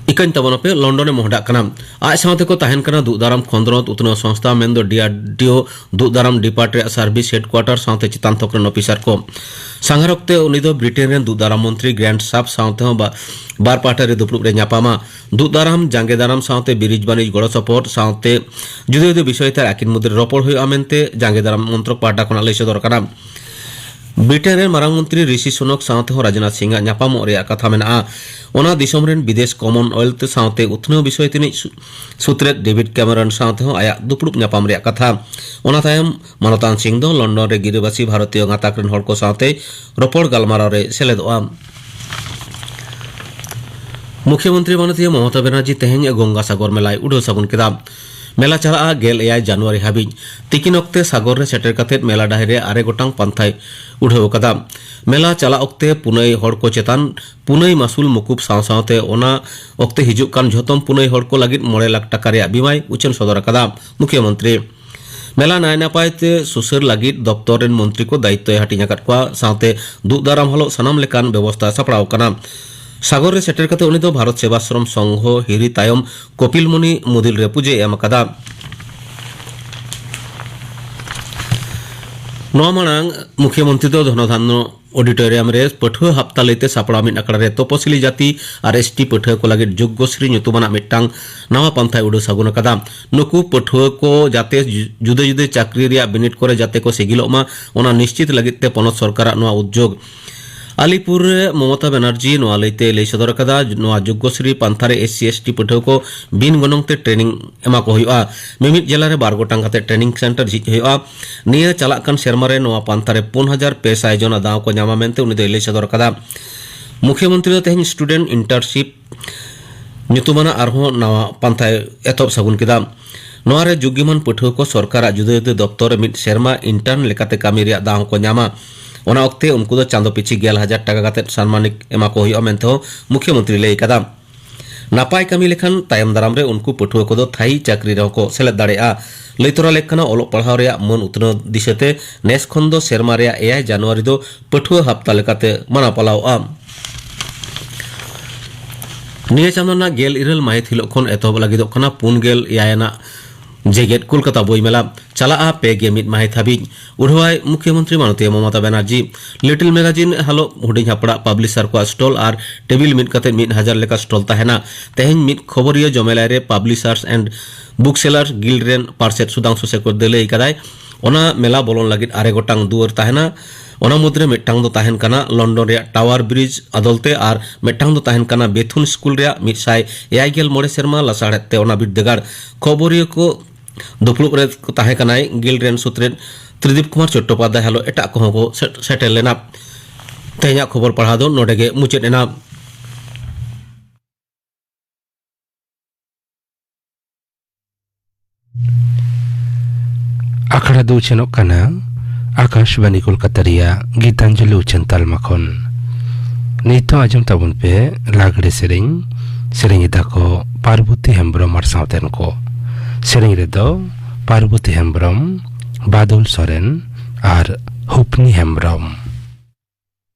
ᱤᱠᱟᱹᱧ ᱛᱟᱵᱚᱱᱟᱯᱮ, ᱞᱚᱱᱰᱚᱱ ᱮ ᱢᱚᱦᱰᱟᱜ ᱠᱟᱱᱟ᱾ ᱟᱡ ᱥᱟᱶᱛᱮ ᱠᱚ ᱛᱟᱦᱮᱱ ᱠᱟᱱᱟ ᱫᱩᱜ ᱫᱟᱨᱟᱢ ᱠᱷᱚᱸᱫᱽᱨᱚᱸᱫᱽ ᱩᱛᱱᱟᱹᱣ ᱥᱚᱝᱥᱛᱷᱟ, ᱢᱮᱱᱫᱚ ᱰᱤ ᱟᱨ ᱰᱤ ᱳ ᱫᱩᱜ ᱫᱟᱨᱟᱢ ᱰᱤᱯᱟᱨᱴ ᱨᱮᱭᱟᱜ ᱥᱟᱨᱵᱷᱤᱥ ᱦᱮᱰᱠᱩᱣᱟᱴᱟᱨ ᱥᱟᱶᱛᱮ ᱪᱮᱛᱟᱱ ᱛᱷᱚᱠ ᱨᱮᱱ ᱚᱯᱷᱤᱥᱟᱨ ᱠᱚ᱾ ᱥᱟᱸᱜᱷᱟᱨ ᱚᱠᱛᱮ ᱩᱱᱤ ᱫᱚ ᱵᱨᱤᱴᱮᱱ ᱨᱮᱱ ᱫᱩᱜ ᱫᱟᱨᱟᱢ ᱢᱚᱱᱛᱨᱤ ᱜᱨᱮᱱᱰ ᱥᱟᱯ ᱥᱟᱶᱛᱮ ᱦᱚᱸ ᱵᱟ-, ᱵᱟᱨ ᱯᱟᱦᱴᱟ ᱨᱮ ᱫᱩᱯᱲᱩᱵ ᱨᱮ ᱧᱟᱯᱟᱢᱟ᱾ ᱫᱩᱜ ᱫᱟᱨᱟᱢ, ᱡᱟᱸᱜᱮ ᱫᱟᱨᱟᱢ ᱥᱟᱶᱛᱮ ᱵᱤᱨᱤᱡᱽ ᱵᱟᱹᱱᱤᱡᱽ ᱜᱚᱲᱚ ᱥᱚᱯᱚᱦᱚᱫ ᱥᱟᱶᱛᱮ ᱡᱩᱫᱟᱹ ᱡᱩᱫᱟᱹ ᱵᱤᱥᱚᱭ ᱛᱮ ᱟᱹᱠᱤᱱ ᱢᱩᱫᱽᱨᱮ ᱨᱚᱯᱚᱲ ᱦᱩᱭᱩᱜᱼᱟ ᱢᱮᱱᱛᱮ ᱡᱟᱸᱜᱮ ᱫᱟᱨᱟᱢ ᱢᱚᱱᱛᱨᱚᱠ ᱯᱟᱦᱴᱟ ᱠᱷᱚᱱᱟᱜ ᱞᱟᱹᱭ ᱥᱚᱫᱚᱨ ᱟᱠᱟᱱᱟ᱾ ᱵᱨᱤᱴᱮᱱ ᱨᱮᱱ ᱢᱟᱨᱟᱝ ᱢᱚᱱᱛᱨᱤ ᱨᱤᱥᱤ ᱥᱩᱱᱚᱠ ᱥᱟᱶᱛᱮ ᱦᱚᱸ ᱨᱟᱡᱽᱱᱟᱛᱷ ᱥᱤᱝ ᱟᱜ ᱧᱟᱯᱟᱢᱚᱜ ᱨᱮᱭᱟᱜ ᱠᱟᱛᱷᱟ ᱢᱮᱱᱟᱜᱼᱟ᱾ ᱚᱱᱟ ᱫᱤᱥᱚᱢ ᱨᱮᱱ ᱵᱤᱫᱮᱥ ᱠᱚᱢᱚᱱᱣᱮᱞᱛᱷ ᱥᱟᱶᱛᱮ ᱩᱛᱷᱱᱟᱹᱣ ᱵᱤᱥᱚᱭ ᱛᱮᱱᱤᱡ ᱥᱩᱛᱨᱮᱫ ᱰᱮᱵᱷᱤᱰ ᱠᱮᱢᱮᱨᱚᱱ ᱥᱟᱶᱛᱮ ᱦᱚᱸ ᱟᱭᱟᱜ ᱫᱩᱯᱲᱩᱵ ᱧᱟᱯᱟᱢ ᱨᱮᱭᱟᱜ ᱠᱟᱛᱷᱟ᱾ ᱚᱱᱟ ᱛᱟᱭᱚᱢ ᱢᱟᱱᱚᱛᱟᱱ ᱥᱤᱝ ᱫᱚ ᱞᱚᱱᱰᱚᱱ ᱨᱮ ᱜᱤᱨᱟᱹᱵᱟᱹᱥᱤ ᱵᱷᱟᱨᱚᱛᱤᱭᱚ ᱜᱟᱸᱛᱟᱠ ᱨᱮᱱ ᱦᱚᱲ ᱠᱚ ᱥᱟᱶᱛᱮ ᱨᱚᱯᱚᱲ ᱜᱟᱞᱢᱟᱨᱟᱣ ᱨᱮ ᱥᱮᱞᱮᱫᱚᱜᱼᱟ᱾ ᱢᱩᱠᱷᱭᱚᱢᱚᱱᱛᱨᱤ ᱢᱟᱱᱚᱛᱤᱭᱟᱹ ᱢᱚᱢᱚᱛᱟ ᱵᱟᱱᱟᱨᱡᱤ ᱛᱮᱦᱮᱧ ᱜᱚᱝᱜᱟ ᱥᱟᱜᱚᱨ ᱢᱮᱞᱟᱭ ᱩᱰᱷᱟᱹᱣ ᱥᱟᱹᱜᱩᱱ ᱠᱮᱫᱟ᱾ ᱢᱮᱞᱟ ᱪᱟᱞᱟᱜᱼᱟ ᱜᱮᱞ ᱮᱭᱟᱭ ᱡᱟᱱᱩᱣᱟᱨᱤ ᱦᱟᱹᱵᱤᱡ᱾ ᱛᱤᱠᱤᱱ ᱚᱠᱛᱮ ᱥᱟᱜᱚᱨ ᱨᱮ ᱥᱮᱴᱮᱨ ᱠᱟᱛᱮ ᱢᱮᱞᱟ ᱰᱟᱹᱦᱤ ᱨᱮ ᱟᱨᱮ ᱜᱚᱴᱟᱝ ᱯᱟᱱᱛᱷᱟᱭ ᱩᱰᱷᱟᱹᱣ ᱟᱠᱟᱫᱟ᱾ ᱢᱮᱞᱟ ᱪᱟᱞᱟᱜ ᱚᱠᱛᱮ ᱯᱩᱱᱟᱹᱭ ᱦᱚᱲ ᱠᱚ ᱪᱮᱛᱟᱱ ᱯᱩᱱᱟᱹᱭ ᱢᱟᱹᱥᱩᱞ ᱢᱩᱠᱩᱵ ᱥᱟᱶ ᱥᱟᱶᱛᱮ ᱚᱱᱟ ᱚᱠᱛᱮ ᱦᱤᱡᱩᱜ ᱠᱟᱱ ᱡᱷᱚᱛᱚᱢ ᱯᱩᱱᱟᱹᱭ ᱦᱚᱲ ᱠᱚ ᱞᱟᱹᱜᱤᱫ ᱢᱚᱬᱮ ᱞᱟᱠᱷ ᱴᱟᱠᱟ ᱨᱮᱭᱟᱜ ᱵᱤᱢᱟᱭ ᱩᱪᱷᱟᱹᱱ ᱥᱚᱫᱚᱨ ᱟᱠᱟᱫᱟ ᱢᱩᱠᱷᱭᱚᱢᱚᱱᱛᱨᱤ᱾ ᱢᱮᱞᱟ ᱱᱟᱭ ᱱᱟᱯᱟᱭ ᱛᱮ ᱥᱩᱥᱟᱹᱨ ᱞᱟᱹᱜᱤᱫ ᱫᱚᱯᱛᱚᱨ ᱨᱮᱱ ᱢᱚᱱᱛᱨᱤ ᱠᱚ ᱫᱟᱭᱤᱛᱛᱚᱭ ᱦᱟᱹᱴᱤᱧ ᱟᱠᱟᱫ ᱠᱚᱣᱟ, ᱥᱟᱶᱛᱮ ᱫᱩᱜ ᱫᱟᱨᱟᱢ ᱦᱤᱞᱳᱜ ᱥᱟᱱᱟᱢ ᱞᱮᱠᱟᱱ ᱵᱮᱵᱚᱥᱛᱷᱟ ᱥᱟᱯᱲᱟᱣ ᱟᱠᱟᱱᱟ᱾ ᱥᱟᱜᱚᱨ ᱨᱮ ᱥᱮᱴᱮᱨ ᱠᱟᱛᱮ ᱩᱱᱤ ᱫᱚ ᱵᱷᱟᱨᱚᱛ ᱥᱮᱵᱟᱥᱨᱚᱢ ᱥᱚᱝᱜᱷᱚ ᱦᱤᱨᱤ ᱛᱟᱭᱚᱢ ᱠᱚᱯᱤᱞᱢᱩᱱᱤ ᱢᱩᱫᱤᱞ ᱨᱮ ᱯᱩᱡᱟᱹᱭ ᱮᱢ ᱟᱠᱟᱫᱟ᱾ ᱱᱚᱣᱟ ᱢᱟᱲᱟᱝ ᱢᱩᱠᱷᱭᱚᱢᱚᱱᱛᱨᱤ ᱫᱚ ᱫᱷᱚᱱᱚᱫᱷᱟᱱᱱᱚ ᱚᱰᱤᱴᱳᱨᱤᱭᱟᱢ ᱨᱮ ᱯᱟᱹᱴᱷᱩᱣᱟᱹ ᱦᱟᱯᱛᱟ ᱞᱟᱹᱭᱛᱮ ᱥᱟᱯᱲᱟᱣ ᱢᱤᱫ ᱟᱠᱷᱲᱟ ᱨᱮ ᱛᱚᱯᱚᱥᱤᱞᱤ ᱡᱟᱹᱛᱤ ᱟᱨ ᱮᱥ ᱴᱤ ᱯᱟᱹᱴᱷᱩᱣᱟᱹ ᱠᱚ ᱞᱟᱹᱜᱤᱫ ᱡᱳᱜᱽᱜᱚᱥᱨᱤ ᱧᱩᱛᱩᱢᱟᱱᱟᱜ ᱢᱤᱫᱴᱟᱝ ᱱᱟᱣᱟ ᱯᱟᱱᱛᱷᱟᱭ ᱩᱰᱟᱹᱣ ᱥᱟᱹᱜᱩᱱ ᱟᱠᱟᱫᱟ᱾ ᱱᱩᱠᱩ ᱯᱟᱹᱴᱷᱩᱣᱟᱹ ᱠᱚ ᱡᱟᱛᱮ ᱡᱩ-, ᱡᱩᱫᱟᱹ ᱡᱩᱫᱟᱹ ᱪᱟᱹᱠᱨᱤ ᱨᱮᱭᱟᱜ ᱵᱤᱱᱤᱰ ᱠᱚᱨᱮ ᱡᱟᱛᱮ ᱠᱚ ᱥᱤᱜᱤᱞᱚᱜ ᱢᱟ, ᱚᱱᱟ ᱱᱤᱥᱪᱤᱛ ᱞᱟᱹᱜᱤᱫ ᱛᱮ ᱯᱚᱱᱚᱛ ᱥᱚᱨᱠᱟᱨᱟᱜ ᱱᱚᱣᱟ ᱩᱫᱽᱡᱳᱜᱽ᱾ ᱟᱞᱤᱯᱩᱨ ᱨᱮ ᱢᱚᱢᱚᱛᱟ ᱵᱟᱱᱟᱨᱡᱤ ᱱᱚᱣᱟ ᱞᱟᱹᱭᱛᱮ ᱞᱟᱹᱭ ᱥᱚᱫᱚᱨ ᱟᱠᱟᱫᱟ, ᱱᱚᱣᱟ ᱡᱳᱜᱽᱜᱚᱥᱨᱤ ᱯᱟᱱᱛᱷᱟ ᱨᱮ ᱮᱥ ᱥᱤ ᱮᱥ ᱴᱤ ᱯᱟᱹᱴᱷᱩᱣᱟᱹ ᱠᱚ ᱵᱤᱱ ᱜᱚᱱᱚᱝ ᱛᱮ ᱴᱨᱮᱱᱤᱝ ᱮᱢᱟ ᱠᱚ ᱦᱩᱭᱩᱜᱼᱟ᱾ ᱢᱤᱢᱤᱫ ᱡᱮᱞᱟ ᱨᱮ ᱵᱟᱨ ᱜᱚᱴᱟᱝ ᱠᱟᱛᱮ ᱴᱨᱮᱱᱤᱝ ᱥᱮᱱᱴᱟᱨ ᱡᱷᱤᱡ ᱦᱩᱭᱩᱜᱼᱟ᱾ ᱱᱤᱭᱟᱹ ᱪᱟᱞᱟᱜ ᱠᱟᱱ ᱥᱮᱨᱢᱟ ᱨᱮ ᱱᱚᱣᱟ ᱯᱟᱱᱛᱷᱟ ᱨᱮ ᱯᱩᱱ ᱦᱟᱡᱟᱨ ᱯᱮ ᱥᱟᱭ ᱡᱚᱱᱟ ᱫᱟᱣ ᱠᱚ ᱧᱟᱢᱟ ᱢᱮᱱᱛᱮ ᱩᱱᱤ ᱫᱚᱭ ᱞᱟᱹᱭ ᱥᱚᱫᱚᱨ ᱟᱠᱟᱫᱟ᱾ ᱢᱩᱠᱷᱭᱚᱢᱚᱱᱛᱨᱤ ᱫᱚ ᱛᱮᱦᱮᱧ ᱥᱴᱩᱰᱮᱱᱴ ᱤᱱᱴᱟᱨᱱᱥᱤᱯ ᱧᱩᱛᱩᱢᱟᱱᱟᱜ ᱟᱨᱦᱚᱸ ᱱᱟᱣᱟ ᱯᱟᱱᱛᱷᱟᱭ ᱮᱛᱚᱦᱚᱵ ᱥᱟᱹᱜᱩᱱ ᱠᱮᱫᱟ᱾ ᱱᱚᱣᱟ ᱨᱮ ᱡᱩᱜᱽᱭᱟᱹᱢᱟᱱ ᱯᱟᱹᱴᱷᱩᱣᱟᱹ ᱠᱚ ᱥᱚᱨᱠᱟᱨᱟᱜ ᱡᱩᱫᱟᱹ ᱡᱩᱫᱟᱹ ᱫᱚᱯᱛᱚᱨ ᱨᱮ ᱢᱤᱫ ᱥᱮᱨᱢᱟ ᱤᱱᱴᱟᱨᱱ ᱞᱮᱠᱟᱛᱮ ᱠᱟᱹᱢᱤ ᱨᱮᱭᱟᱜ ᱫᱟᱣ ᱦᱚᱸᱠᱚ ᱧᱟᱢᱟ᱾ ᱚᱱᱟ ᱚᱠᱛᱮ ᱩᱱᱠᱩ ᱫᱚ ᱪᱟᱸᱫᱚ ᱯᱤᱪᱷᱤ ᱜᱮᱞ ᱦᱟᱡᱟᱨ ᱴᱟᱠᱟ ᱠᱟᱛᱮ ᱥᱟᱱᱢᱟᱱᱤᱠ ᱮᱢᱟ ᱠᱚ ᱦᱩᱭᱩᱜᱼᱟ ᱢᱮᱱᱛᱮ ᱦᱚᱸ ᱢᱩᱠᱷᱭᱚᱢᱚᱱᱛᱨᱤ ᱞᱟᱹᱭ ᱟᱠᱟᱫᱟ᱾ ᱱᱟᱯᱟᱭ ᱠᱟᱹᱢᱤ ᱞᱮᱠᱷᱟᱱ ᱛᱟᱭᱚᱢ ᱫᱟᱨᱟᱢ ᱨᱮ ᱩᱱᱠᱩ ᱯᱟᱹᱴᱷᱩᱣᱟᱹ ᱠᱚᱫᱚ ᱛᱷᱟᱭᱤ ᱪᱟᱹᱠᱨᱤ ᱨᱮᱦᱚᱸ ᱠᱚ ᱥᱮᱞᱮᱫ ᱫᱟᱲᱮᱭᱟᱜᱼᱟ᱾ ᱞᱟᱹᱭ ᱛᱚᱨᱟ ᱞᱮᱠ ᱠᱟᱱᱟ, ᱚᱞᱚᱜ ᱯᱟᱲᱦᱟᱣ ᱨᱮᱭᱟᱜ ᱢᱟᱹᱱ ᱩᱛᱱᱟᱹᱣ ᱫᱤᱥᱟᱹᱛᱮ ᱱᱮᱥ ᱠᱷᱚᱱ ᱫᱚ ᱥᱮᱨᱢᱟ ᱨᱮᱭᱟᱜ ᱮᱭᱟᱭ ᱡᱟᱱᱩᱣᱟᱨᱤ ᱫᱚ ᱯᱟᱹᱴᱷᱩᱣᱟᱹ ᱦᱟᱯᱛᱟ ᱞᱮᱠᱟᱛᱮ ᱢᱟᱱᱟᱣ ᱯᱟᱞᱟᱣᱚᱜᱼᱟ᱾ ᱱᱤᱭᱟᱹ ᱪᱟᱸᱫᱚ ᱨᱮᱱᱟᱜ ᱜᱮᱞ ᱤᱨᱟᱹᱞ ᱢᱟᱹᱦᱤᱛ ᱦᱤᱞᱳᱜ ᱠᱷᱚᱱ ᱮᱛᱚᱦᱚᱵ ᱞᱟᱹᱜᱤᱫᱚᱜ ᱠᱟᱱᱟ ᱯᱩᱱ ᱜᱮᱞ ᱮᱭᱟᱭ ᱟᱱᱟᱜ ᱡᱮᱜᱮᱛ ᱠᱳᱞᱠᱟᱛᱟ ᱵᱳᱭ ᱢᱮᱞᱟ᱾ ᱪᱟᱞᱟᱜᱼᱟ ᱯᱮ ᱜᱮ ᱢᱤᱫ ᱢᱟᱹᱦᱤᱛ ᱦᱟᱹᱵᱤᱡ᱾ ᱩᱰᱷᱟᱹᱣᱟᱭ ᱢᱩᱠᱷᱭᱚᱢᱚᱱᱛᱨᱤ ᱢᱟᱱᱚᱛᱤᱭᱟᱹ ᱢᱚᱢᱚᱛᱟ ᱵᱟᱱᱟᱨᱡᱤ᱾ ᱞᱤᱴᱤᱞ ᱢᱮᱜᱟᱡᱤᱱ ᱦᱟᱞᱚᱜ ᱦᱩᱰᱤᱧ ᱦᱟᱯᱲᱟᱜ ᱯᱟᱵᱽᱞᱤᱥᱟᱨ ᱠᱚᱣᱟᱜ ᱥᱴᱚᱞ ᱟᱨ ᱴᱮᱵᱤᱞ ᱢᱤᱫ ᱠᱟᱛᱮ ᱢᱤᱫ ᱦᱟᱡᱟᱨ ᱞᱮᱠᱟ ᱥᱴᱚᱞ ᱛᱟᱦᱮᱱᱟ᱾ ᱛᱮᱦᱮᱧ ᱢᱤᱫ ᱠᱷᱚᱵᱚᱨᱤᱭᱟᱹ ᱡᱚᱢᱮᱞᱟᱭ ᱨᱮ ᱯᱟᱵᱽᱞᱤᱥᱟᱨᱥ ᱮᱱᱰ ᱵᱩᱠ ᱥᱮᱞᱟᱨᱥ ᱜᱤᱞᱰ ᱨᱮᱱ ᱯᱟᱨᱥᱮᱛ ᱥᱩᱫᱷᱟᱝᱥᱩ ᱥᱮᱠᱚᱨ ᱫᱮ ᱞᱟᱹᱭ ᱠᱟᱫᱟᱭ, ᱚᱱᱟ ᱢᱮᱞᱟ ᱵᱚᱞᱚᱱ ᱞᱟᱹᱜᱤᱫ ᱟᱨᱮ ᱜᱚᱴᱟᱝ ᱫᱩᱣᱟᱹᱨ ᱛᱟᱦᱮᱱᱟ᱾ ᱚᱱᱟ ᱢᱩᱫᱽᱨᱮ ᱢᱤᱫᱴᱟᱝ ᱫᱚ ᱛᱟᱦᱮᱱ ᱠᱟᱱᱟ ᱞᱚᱱᱰᱚᱱ ᱨᱮᱭᱟᱜ ᱴᱟᱣᱟᱨ ᱵᱨᱤᱡᱽ ᱟᱫᱚᱞ ᱛᱮ ᱟᱨ ᱢᱤᱫᱴᱟᱝ ᱫᱚ ᱛᱟᱦᱮᱱ ᱠᱟᱱᱟ ᱵᱮᱛᱷᱩᱱ ᱥᱠᱩᱞ ᱨᱮᱭᱟᱜ ᱢᱤᱫ ᱥᱟᱭ ᱮᱭᱟᱭ ᱜᱮᱞ ᱢᱚᱬᱮ ᱥᱮᱨᱢᱟ ᱞᱟᱥᱟᱲᱦᱮᱫ ᱛᱮ ᱚᱱᱟ ᱵᱤᱨᱫᱟᱹᱜᱟᱲ᱾ ᱠᱷᱚᱵᱚᱨᱤᱭᱟᱹ ᱠᱚ ᱫᱩᱯᱲᱩᱵ ᱨᱮ ᱠᱚ ᱛᱟᱦᱮᱸ ᱠᱟᱱᱟᱭ ᱜᱤᱞᱰ ᱨᱮᱱ ᱥᱩᱛᱨᱮᱛ ᱛᱨᱤᱫᱤᱯ ᱠᱩᱢᱟᱨ ᱪᱚᱴᱴᱳᱯᱟᱫᱽᱫᱷᱟᱭ, ᱦᱟᱞᱚ ᱮᱴᱟᱜ ᱠᱚᱦᱚᱸ ᱠᱚ ᱥᱮ-, ᱥᱮᱴᱮᱨ ᱞᱮᱱᱟ᱾ ᱛᱮᱦᱮᱧᱟᱜ ᱠᱷᱚᱵᱚᱨ ᱯᱟᱲᱦᱟᱣ ᱫᱚ ᱱᱚᱰᱮ ᱜᱮ ᱢᱩᱪᱟᱹᱫ ᱮᱱᱟ᱾ ᱟᱠᱷᱲᱟ ᱫᱚ ᱩᱪᱷᱟᱹᱱᱚᱜ ᱠᱟᱱᱟ ᱟᱠᱟᱥᱵᱟᱱᱤ ᱠᱳᱞᱠᱟᱛᱟ ᱨᱮᱭᱟᱜ ᱜᱤᱛᱟᱧᱡᱚᱞᱤ ᱩᱪᱷᱟᱹᱱ ᱛᱟᱞᱢᱟ ᱠᱷᱚᱱ᱾ ᱱᱤᱛ ᱦᱚᱸ ᱟᱸᱡᱚᱢ ᱛᱟᱵᱚᱱ ᱯᱮ ᱞᱟᱜᱽᱲᱮ ᱥᱮᱨᱮᱧ᱾ ᱥᱮᱨᱮᱧ ᱮᱫᱟ ᱠᱚ ᱯᱟᱨᱵᱚᱛᱤ ᱦᱮᱢᱵᱽᱨᱚᱢ ᱟᱨ ᱥᱟᱶᱛᱮᱱ ᱠᱚ᱾ ᱥᱮᱨᱮᱧ ᱨᱮᱫᱚ ᱯᱟᱨᱵᱚᱛᱤ ᱦᱮᱢᱵᱽᱨᱚᱢ, ᱵᱟᱫᱚᱞ ᱥᱚᱨᱮᱱ ᱟᱨ ᱦᱩᱯᱱᱤ ᱦᱮᱢᱵᱽᱨᱚᱢ᱾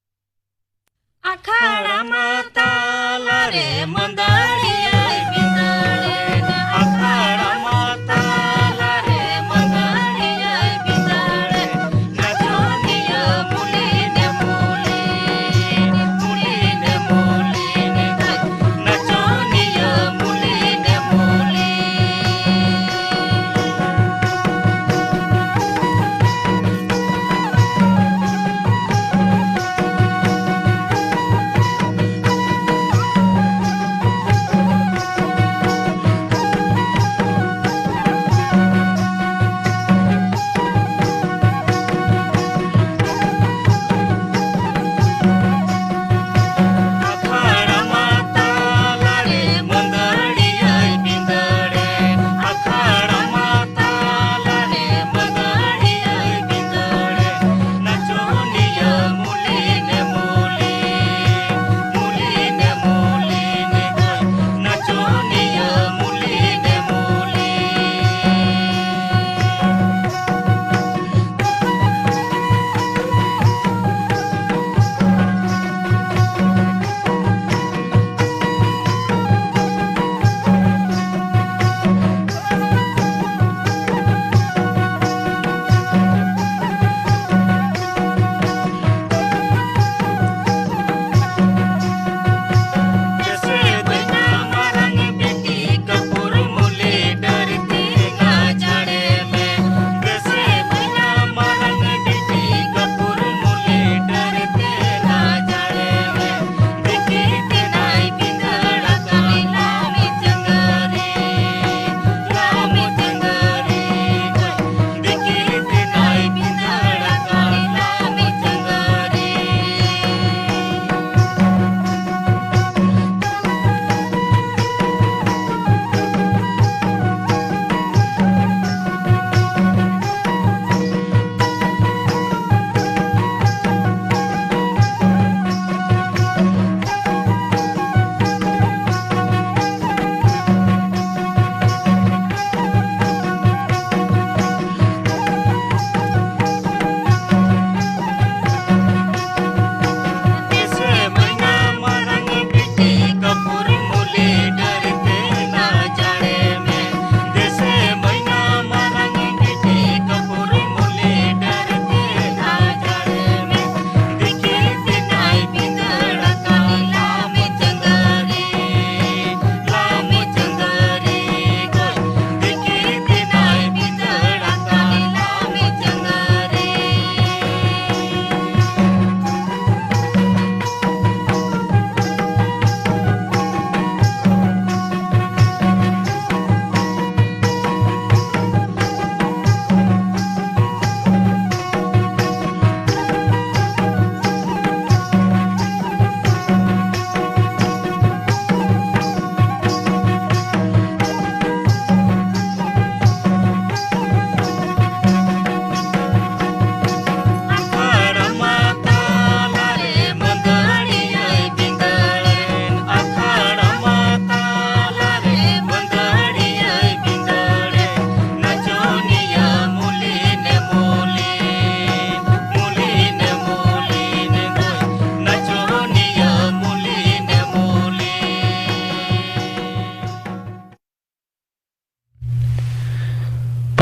ᱟᱠᱷᱟᱲᱟ ᱢᱟ ᱛᱟᱞᱟ ᱨᱮ ᱢᱟᱹᱫᱟᱹᱲᱤᱭᱟᱹᱭ ᱵᱤᱸᱫᱟᱹᱲᱮᱱᱟ᱾ ᱟᱠᱷᱟᱲᱟ ᱢᱟ ᱛᱟᱞᱟ ᱨᱮ ᱢᱟᱹᱫᱟᱹᱲᱤᱭᱟᱹᱭ ᱵᱤᱸᱫᱟᱹᱲᱮᱱᱟ᱾ ᱱᱟᱪᱚᱱᱤᱭᱟᱹ ᱢᱩᱞᱤᱱᱮ ᱢᱩᱞᱤᱱᱮ, ᱢᱩᱞᱤᱱᱮ ᱢᱩᱞᱤᱱᱮ, ᱱᱟᱪᱚᱱᱤᱭᱟᱹ ᱢᱩᱞᱤᱱᱮ ᱢᱩᱞᱤᱱᱮ᱾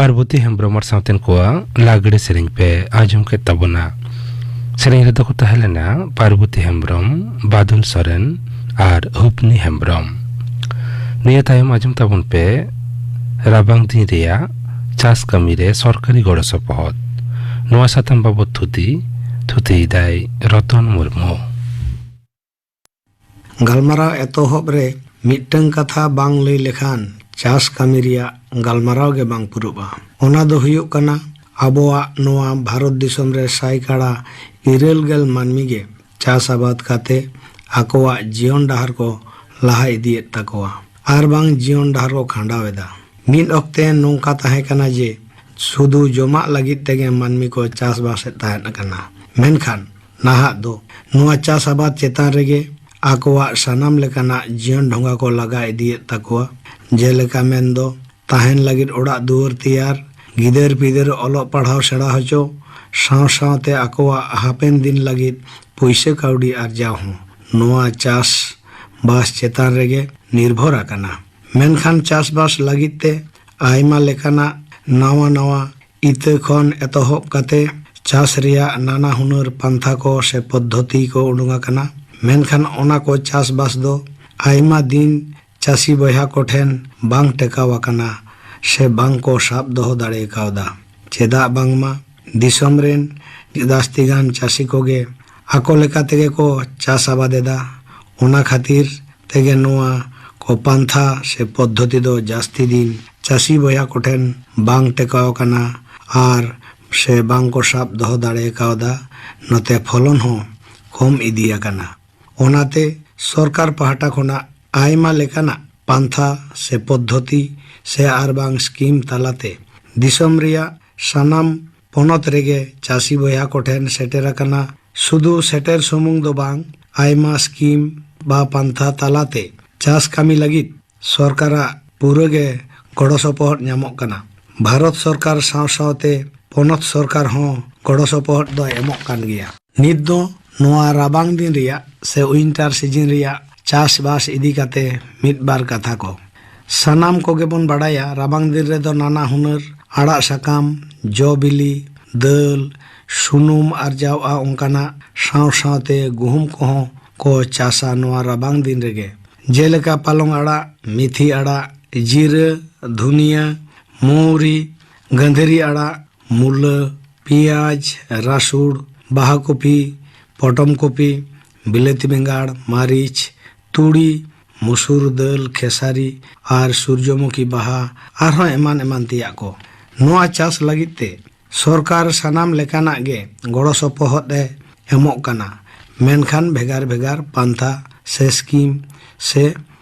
ᱯᱟᱨᱵᱚᱛᱤ ᱦᱮᱢᱵᱽᱨᱚᱢ ᱟᱨ ᱥᱟᱶᱛᱮᱱ ᱠᱚᱣᱟᱜ ᱞᱟᱜᱽᱲᱮ ᱥᱮᱨᱮᱧ ᱯᱮ ᱟᱸᱡᱚᱢ ᱠᱮᱫ ᱛᱟᱵᱚᱱᱟ᱾ ᱥᱮᱨᱮᱧ ᱨᱮᱫᱚ ᱠᱚ ᱛᱟᱦᱮᱸ ᱞᱮᱱᱟ ᱯᱟᱨᱵᱚᱛᱤ ᱦᱮᱢᱵᱽᱨᱚᱢ, ᱵᱟᱫᱚᱞ ᱥᱚᱨᱮᱱ ᱟᱨ ᱦᱩᱯᱱᱤ ᱦᱮᱢᱵᱽᱨᱚᱢ᱾ ᱱᱤᱭᱟᱹ ᱛᱟᱭᱚᱢ ᱟᱸᱡᱚᱢ ᱛᱟᱵᱚᱱ ᱯᱮ ᱨᱟᱵᱟᱝ ᱫᱤᱱ ᱨᱮᱭᱟᱜ ᱪᱟᱥ ᱠᱟᱹᱢᱤ ᱨᱮ ᱥᱚᱨᱠᱟᱨᱤ ᱜᱚᱲᱚ ᱥᱚᱯᱚᱦᱚᱫ᱾ ᱱᱚᱣᱟ ᱥᱟᱛᱟᱢ ᱵᱟᱵᱚᱛ ᱛᱷᱩᱛᱤ ᱛᱷᱩᱛᱤᱭᱮᱫᱟᱭ ᱨᱚᱛᱚᱱ ᱢᱩᱨᱢᱩ᱾ ᱜᱟᱞᱢᱟᱨᱟᱣ ᱮᱛᱚᱦᱚᱵ ᱨᱮ ᱢᱤᱫᱴᱟᱝ ᱠᱟᱛᱷᱟ ᱵᱟᱝ ᱞᱟᱹᱭ ᱞᱮᱠᱷᱟᱱ ᱪᱟᱥ ᱠᱟᱹᱢᱤ ᱨᱮᱭᱟᱜ ᱜᱟᱞᱢᱟᱨᱟᱣ ᱜᱮ ᱵᱟᱝ ᱯᱩᱨᱩᱵᱼᱟ᱾ ᱚᱱᱟ ᱫᱚ ᱦᱩᱭᱩᱜ ᱠᱟᱱᱟ, ᱟᱵᱚᱣᱟᱜ ᱱᱚᱣᱟ ᱵᱷᱟᱨᱚᱛ ᱫᱤᱥᱚᱢ ᱨᱮ ᱥᱟᱭᱠᱟᱲᱟ ᱤᱨᱟᱹᱞ ᱜᱮᱞ ᱢᱟᱹᱱᱢᱤ ᱜᱮ ᱪᱟᱥ ᱟᱵᱟᱫ ᱠᱟᱛᱮ ᱟᱠᱚᱣᱟᱜ ᱡᱤᱭᱚᱱ ᱰᱟᱦᱟᱨ ᱠᱚ ᱞᱟᱦᱟ ᱤᱫᱤᱭᱮᱫ ᱛᱟᱠᱚᱣᱟ ᱟᱨ ᱵᱟᱝ ᱡᱤᱭᱚᱱ ᱰᱟᱦᱟᱨ ᱠᱚ ᱠᱷᱟᱸᱰᱟᱣ ᱮᱫᱟ᱾ ᱢᱤᱫ ᱚᱠᱛᱮ ᱱᱚᱝᱠᱟ ᱛᱟᱦᱮᱸ ᱠᱟᱱᱟ ᱡᱮ ᱥᱩᱫᱷᱩ ᱡᱚᱢᱟᱜ ᱞᱟᱹᱜᱤᱫ ᱛᱮᱜᱮ ᱢᱟᱹᱱᱢᱤ ᱠᱚ ᱪᱟᱥᱵᱟᱥᱮᱫ ᱛᱟᱦᱮᱸᱫ ᱠᱟᱱᱟ, ᱢᱮᱱᱠᱷᱟᱱ ᱱᱟᱦᱟᱜ ᱫᱚ ᱱᱚᱣᱟ ᱪᱟᱥ ᱟᱵᱟᱫ ᱪᱮᱛᱟᱱ ᱨᱮᱜᱮ ᱟᱠᱚᱣᱟᱜ ᱥᱟᱱᱟᱢ ᱞᱮᱠᱟᱱᱟᱜ ᱡᱤᱭᱚᱱ ᱰᱷᱚᱸᱜᱟ ᱠᱚ ᱞᱟᱜᱟ ᱤᱫᱤᱭᱮᱫ ᱛᱟᱠᱚᱣᱟ᱾ ᱡᱮᱞᱮᱠᱟ ᱢᱮᱱᱫᱚ, ᱛᱟᱦᱮᱱ ᱞᱟᱹᱜᱤᱫ ᱚᱲᱟᱜ ᱫᱩᱣᱟᱹᱨ ᱛᱮᱭᱟᱨ, ᱜᱤᱫᱟᱹᱨ ᱯᱤᱫᱟᱹᱨ ᱚᱞᱚᱜ ᱯᱟᱲᱦᱟᱣ ᱥᱮᱬᱟ ᱦᱚᱪᱚ, ᱥᱟᱶ ᱥᱟᱶᱛᱮ ᱟᱠᱚᱣᱟᱜ ᱦᱟᱯᱮᱱ ᱫᱤᱱ ᱞᱟᱹᱜᱤᱫ ᱯᱩᱭᱥᱟᱹ ᱠᱟᱹᱣᱰᱤ ᱟᱨᱡᱟᱣ ᱦᱚᱸ ᱱᱚᱣᱟ ᱪᱟᱥ ᱵᱟᱥ ᱪᱮᱛᱟᱱ ᱨᱮᱜᱮ ᱱᱤᱨᱵᱷᱚᱨ ᱟᱠᱟᱱᱟ᱾ ᱢᱮᱱᱠᱷᱟᱱ ᱪᱟᱥᱵᱟᱥ ᱞᱟᱹᱜᱤᱫ ᱛᱮ ᱟᱭᱢᱟ ᱞᱮᱠᱟᱱᱟᱜ ᱱᱟᱣᱟ ᱱᱟᱣᱟ ᱤᱛᱟᱹ ᱠᱷᱚᱱ ᱮᱛᱚᱦᱚᱵ ᱠᱟᱛᱮ ᱪᱟᱥ ᱨᱮᱭᱟᱜ ᱱᱟᱱᱟ ᱦᱩᱱᱟᱹᱨ ᱯᱟᱱᱛᱷᱟ ᱠᱚ ᱥᱮ ᱯᱚᱫᱽᱫᱷᱚᱛᱤ ᱠᱚ ᱩᱰᱩᱝ ᱟᱠᱟᱱᱟ᱾ ᱢᱮᱱᱠᱷᱟᱱ ᱚᱱᱟ ᱠᱚ ᱪᱟᱥᱵᱟᱥ ᱫᱚ ᱟᱭᱢᱟ ᱫᱤᱱ ᱪᱟᱹᱥᱤ ᱵᱚᱭᱦᱟ ᱠᱚᱴᱷᱮᱱ ᱵᱟᱝ ᱴᱮᱠᱟᱣ ᱟᱠᱟᱱᱟ ᱥᱮ ᱵᱟᱝ ᱠᱚ ᱥᱟᱵ ᱫᱚᱦᱚ ᱫᱟᱲᱮ ᱠᱟᱣᱫᱟ᱾ ᱪᱮᱫᱟᱜ ᱵᱟᱝᱢᱟ ᱫᱤᱥᱚᱢ ᱨᱮᱱ ᱡᱟᱹᱥᱛᱤ ᱜᱟᱱ ᱪᱟᱹᱥᱤ ᱠᱚᱜᱮ ᱟᱠᱚ ᱞᱮᱠᱟ ᱛᱮᱜᱮ ᱠᱚ ᱪᱟᱥ ᱟᱵᱟᱫ ᱮᱫᱟ᱾ ᱚᱱᱟ ᱠᱷᱟᱹᱛᱤᱨ ᱛᱮᱜᱮ ᱱᱚᱣᱟ ᱠᱚ ᱯᱟᱱᱛᱷᱟ ᱥᱮ ᱯᱚᱫᱽᱫᱷᱚᱛᱤ ᱫᱚ ᱡᱟᱹᱥᱛᱤ ᱫᱤᱱ ᱪᱟᱹᱥᱤ ᱵᱚᱭᱦᱟ ᱠᱚᱴᱷᱮᱱ ᱵᱟᱝ ᱴᱮᱠᱟᱣ ᱟᱠᱟᱱᱟ ᱟᱨ ᱥᱮ ᱵᱟᱝ ᱠᱚ ᱥᱟᱵ ᱫᱚᱦᱚ ᱫᱟᱲᱮ ᱠᱟᱣᱫᱟ᱾ ᱱᱚᱛᱮ ᱯᱷᱚᱞᱚᱱ ᱦᱚᱸ ᱠᱚᱢ ᱤᱫᱤ ᱟᱠᱟᱱᱟ᱾ ᱚᱱᱟᱛᱮ ᱥᱚᱨᱠᱟᱨ ᱯᱟᱦᱴᱟ ᱠᱷᱚᱱᱟᱜ ᱟᱭᱢᱟ ᱞᱮᱠᱟᱱᱟᱜ ᱯᱟᱱᱛᱷᱟ ᱥᱮ ᱯᱚᱫᱽᱫᱷᱚᱛᱤ ᱥᱮ ᱟᱨ ᱵᱟᱝ ᱥᱠᱤᱢ ᱛᱟᱞᱟᱛᱮ ᱫᱤᱥᱚᱢ ᱨᱮᱭᱟᱜ ᱥᱟᱱᱟᱢ ᱯᱚᱱᱚᱛ ᱨᱮᱜᱮ ᱪᱟᱹᱥᱤ ᱵᱚᱭᱦᱟ ᱠᱚᱴᱷᱮᱱ ᱥᱮᱴᱮᱨ ᱟᱠᱟᱱᱟ᱾ ᱥᱩᱫᱷᱩ ᱥᱮᱴᱮᱨ ᱥᱩᱢᱩᱝ ᱫᱚ ᱵᱟᱝ, ᱟᱭᱢᱟ ᱥᱠᱤᱢ ᱵᱟ ᱯᱟᱱᱛᱷᱟ ᱛᱟᱞᱟᱛᱮ ᱪᱟᱥ ᱠᱟᱹᱢᱤ ᱞᱟᱹᱜᱤᱫ ᱥᱚᱨᱠᱟᱨᱟᱜ ᱯᱩᱨᱟᱹ ᱜᱮ ᱜᱚᱲᱚ ᱥᱚᱯᱚᱦᱚᱫ ᱧᱟᱢᱚᱜ ᱠᱟᱱᱟ᱾ ᱵᱷᱟᱨᱚᱛ ᱥᱚᱨᱠᱟᱨ ᱥᱟᱶ ᱥᱟᱶᱛᱮ ᱯᱚᱱᱚᱛ ᱥᱚᱨᱠᱟᱨ ᱦᱚᱸ ᱜᱚᱲᱚ ᱥᱚᱯᱚᱦᱚᱫ ᱫᱚᱭ ᱮᱢᱚᱜ ᱠᱟᱱ ᱜᱮᱭᱟ᱾ ᱱᱤᱛ ᱫᱚ ᱱᱚᱣᱟ ᱨᱟᱵᱟᱝ ᱫᱤᱱ ᱨᱮᱭᱟᱜ ᱥᱮ ᱩᱭᱤᱱᱴᱟᱨ ᱥᱤᱡᱤᱱ ᱨᱮᱭᱟᱜ ᱪᱟᱥᱵᱟᱥ ᱤᱫᱤ ᱠᱟᱛᱮ ᱢᱤᱫ ᱵᱟᱨ ᱠᱟᱛᱷᱟ ᱠᱚ᱾ ᱥᱟᱱᱟᱢ ᱠᱚᱜᱮ ᱵᱚᱱ ᱵᱟᱲᱟᱭᱟ, ᱨᱟᱵᱟᱝ ᱫᱤᱱ ᱨᱮᱫᱚ ᱱᱟᱱᱟ ᱦᱩᱱᱟᱹᱨ ᱟᱲᱟᱜ ᱥᱟᱠᱟᱢ, ᱡᱚ ᱵᱤᱞᱤ, ᱫᱟᱹᱞ, ᱥᱩᱱᱩᱢ ᱟᱨᱡᱟᱣᱜᱼᱟ ᱚᱱᱠᱟᱱᱟᱜ, ᱥᱟᱶ ᱥᱟᱶᱛᱮ ᱜᱩᱦᱩᱢ ᱠᱚᱦᱚᱸ ᱠᱚ ᱪᱟᱥᱟ ᱱᱚᱣᱟ ᱨᱟᱵᱟᱝ ᱫᱤᱱ ᱨᱮᱜᱮ᱾ ᱡᱮᱞᱮᱠᱟ ᱯᱟᱞᱚᱝ ᱟᱲᱟᱜ, ᱢᱤᱛᱷᱤ ᱟᱲᱟᱜ, ᱡᱤᱨᱟᱹ, ᱫᱷᱩᱱᱤᱭᱟᱹ, ᱢᱚᱣᱨᱤ, ᱜᱟᱹᱫᱷᱟᱹᱨᱤ ᱟᱲᱟᱜ, ᱢᱩᱞᱟᱹ, ᱯᱮᱸᱭᱟᱡᱽ, ᱨᱟᱹᱥᱩᱲ, ᱵᱟᱦᱟ ᱠᱚᱯᱤ, ᱯᱚᱴᱚᱢ ᱠᱚᱯᱤ, ᱵᱤᱞᱟᱹᱛᱤ ᱵᱮᱸᱜᱟᱲ, ᱢᱟᱹᱨᱤᱪ, ᱛᱩᱲᱤ, ᱢᱩᱥᱩᱨ ᱫᱟᱹᱞ, ᱠᱷᱮᱥᱟᱨᱤ ᱟᱨ ᱥᱩᱨᱡᱚᱢᱩᱠᱷᱤ ᱵᱟᱦᱟ, ᱟᱨᱦᱚᱸ ᱮᱢᱟᱱ ᱮᱢᱟᱱ ᱛᱮᱭᱟᱜ ᱠᱚ᱾ ᱱᱚᱣᱟ ᱪᱟᱥ ᱞᱟᱹᱜᱤᱫ ᱛᱮ ᱥᱚᱨᱠᱟᱨ ᱥᱟᱱᱟᱢ ᱞᱮᱠᱟᱱᱟᱜ ᱜᱮ ᱜᱚᱲᱚ ᱥᱚᱯᱚᱦᱚᱫ ᱮ ᱮᱢᱚᱜ ᱠᱟᱱᱟ, ᱢᱮᱱᱠᱷᱟᱱ ᱵᱷᱮᱜᱟᱨ ᱵᱷᱮᱜᱟᱨ ᱯᱟᱱᱛᱷᱟ ᱥᱮ ᱥᱠᱤᱢ ᱥᱮ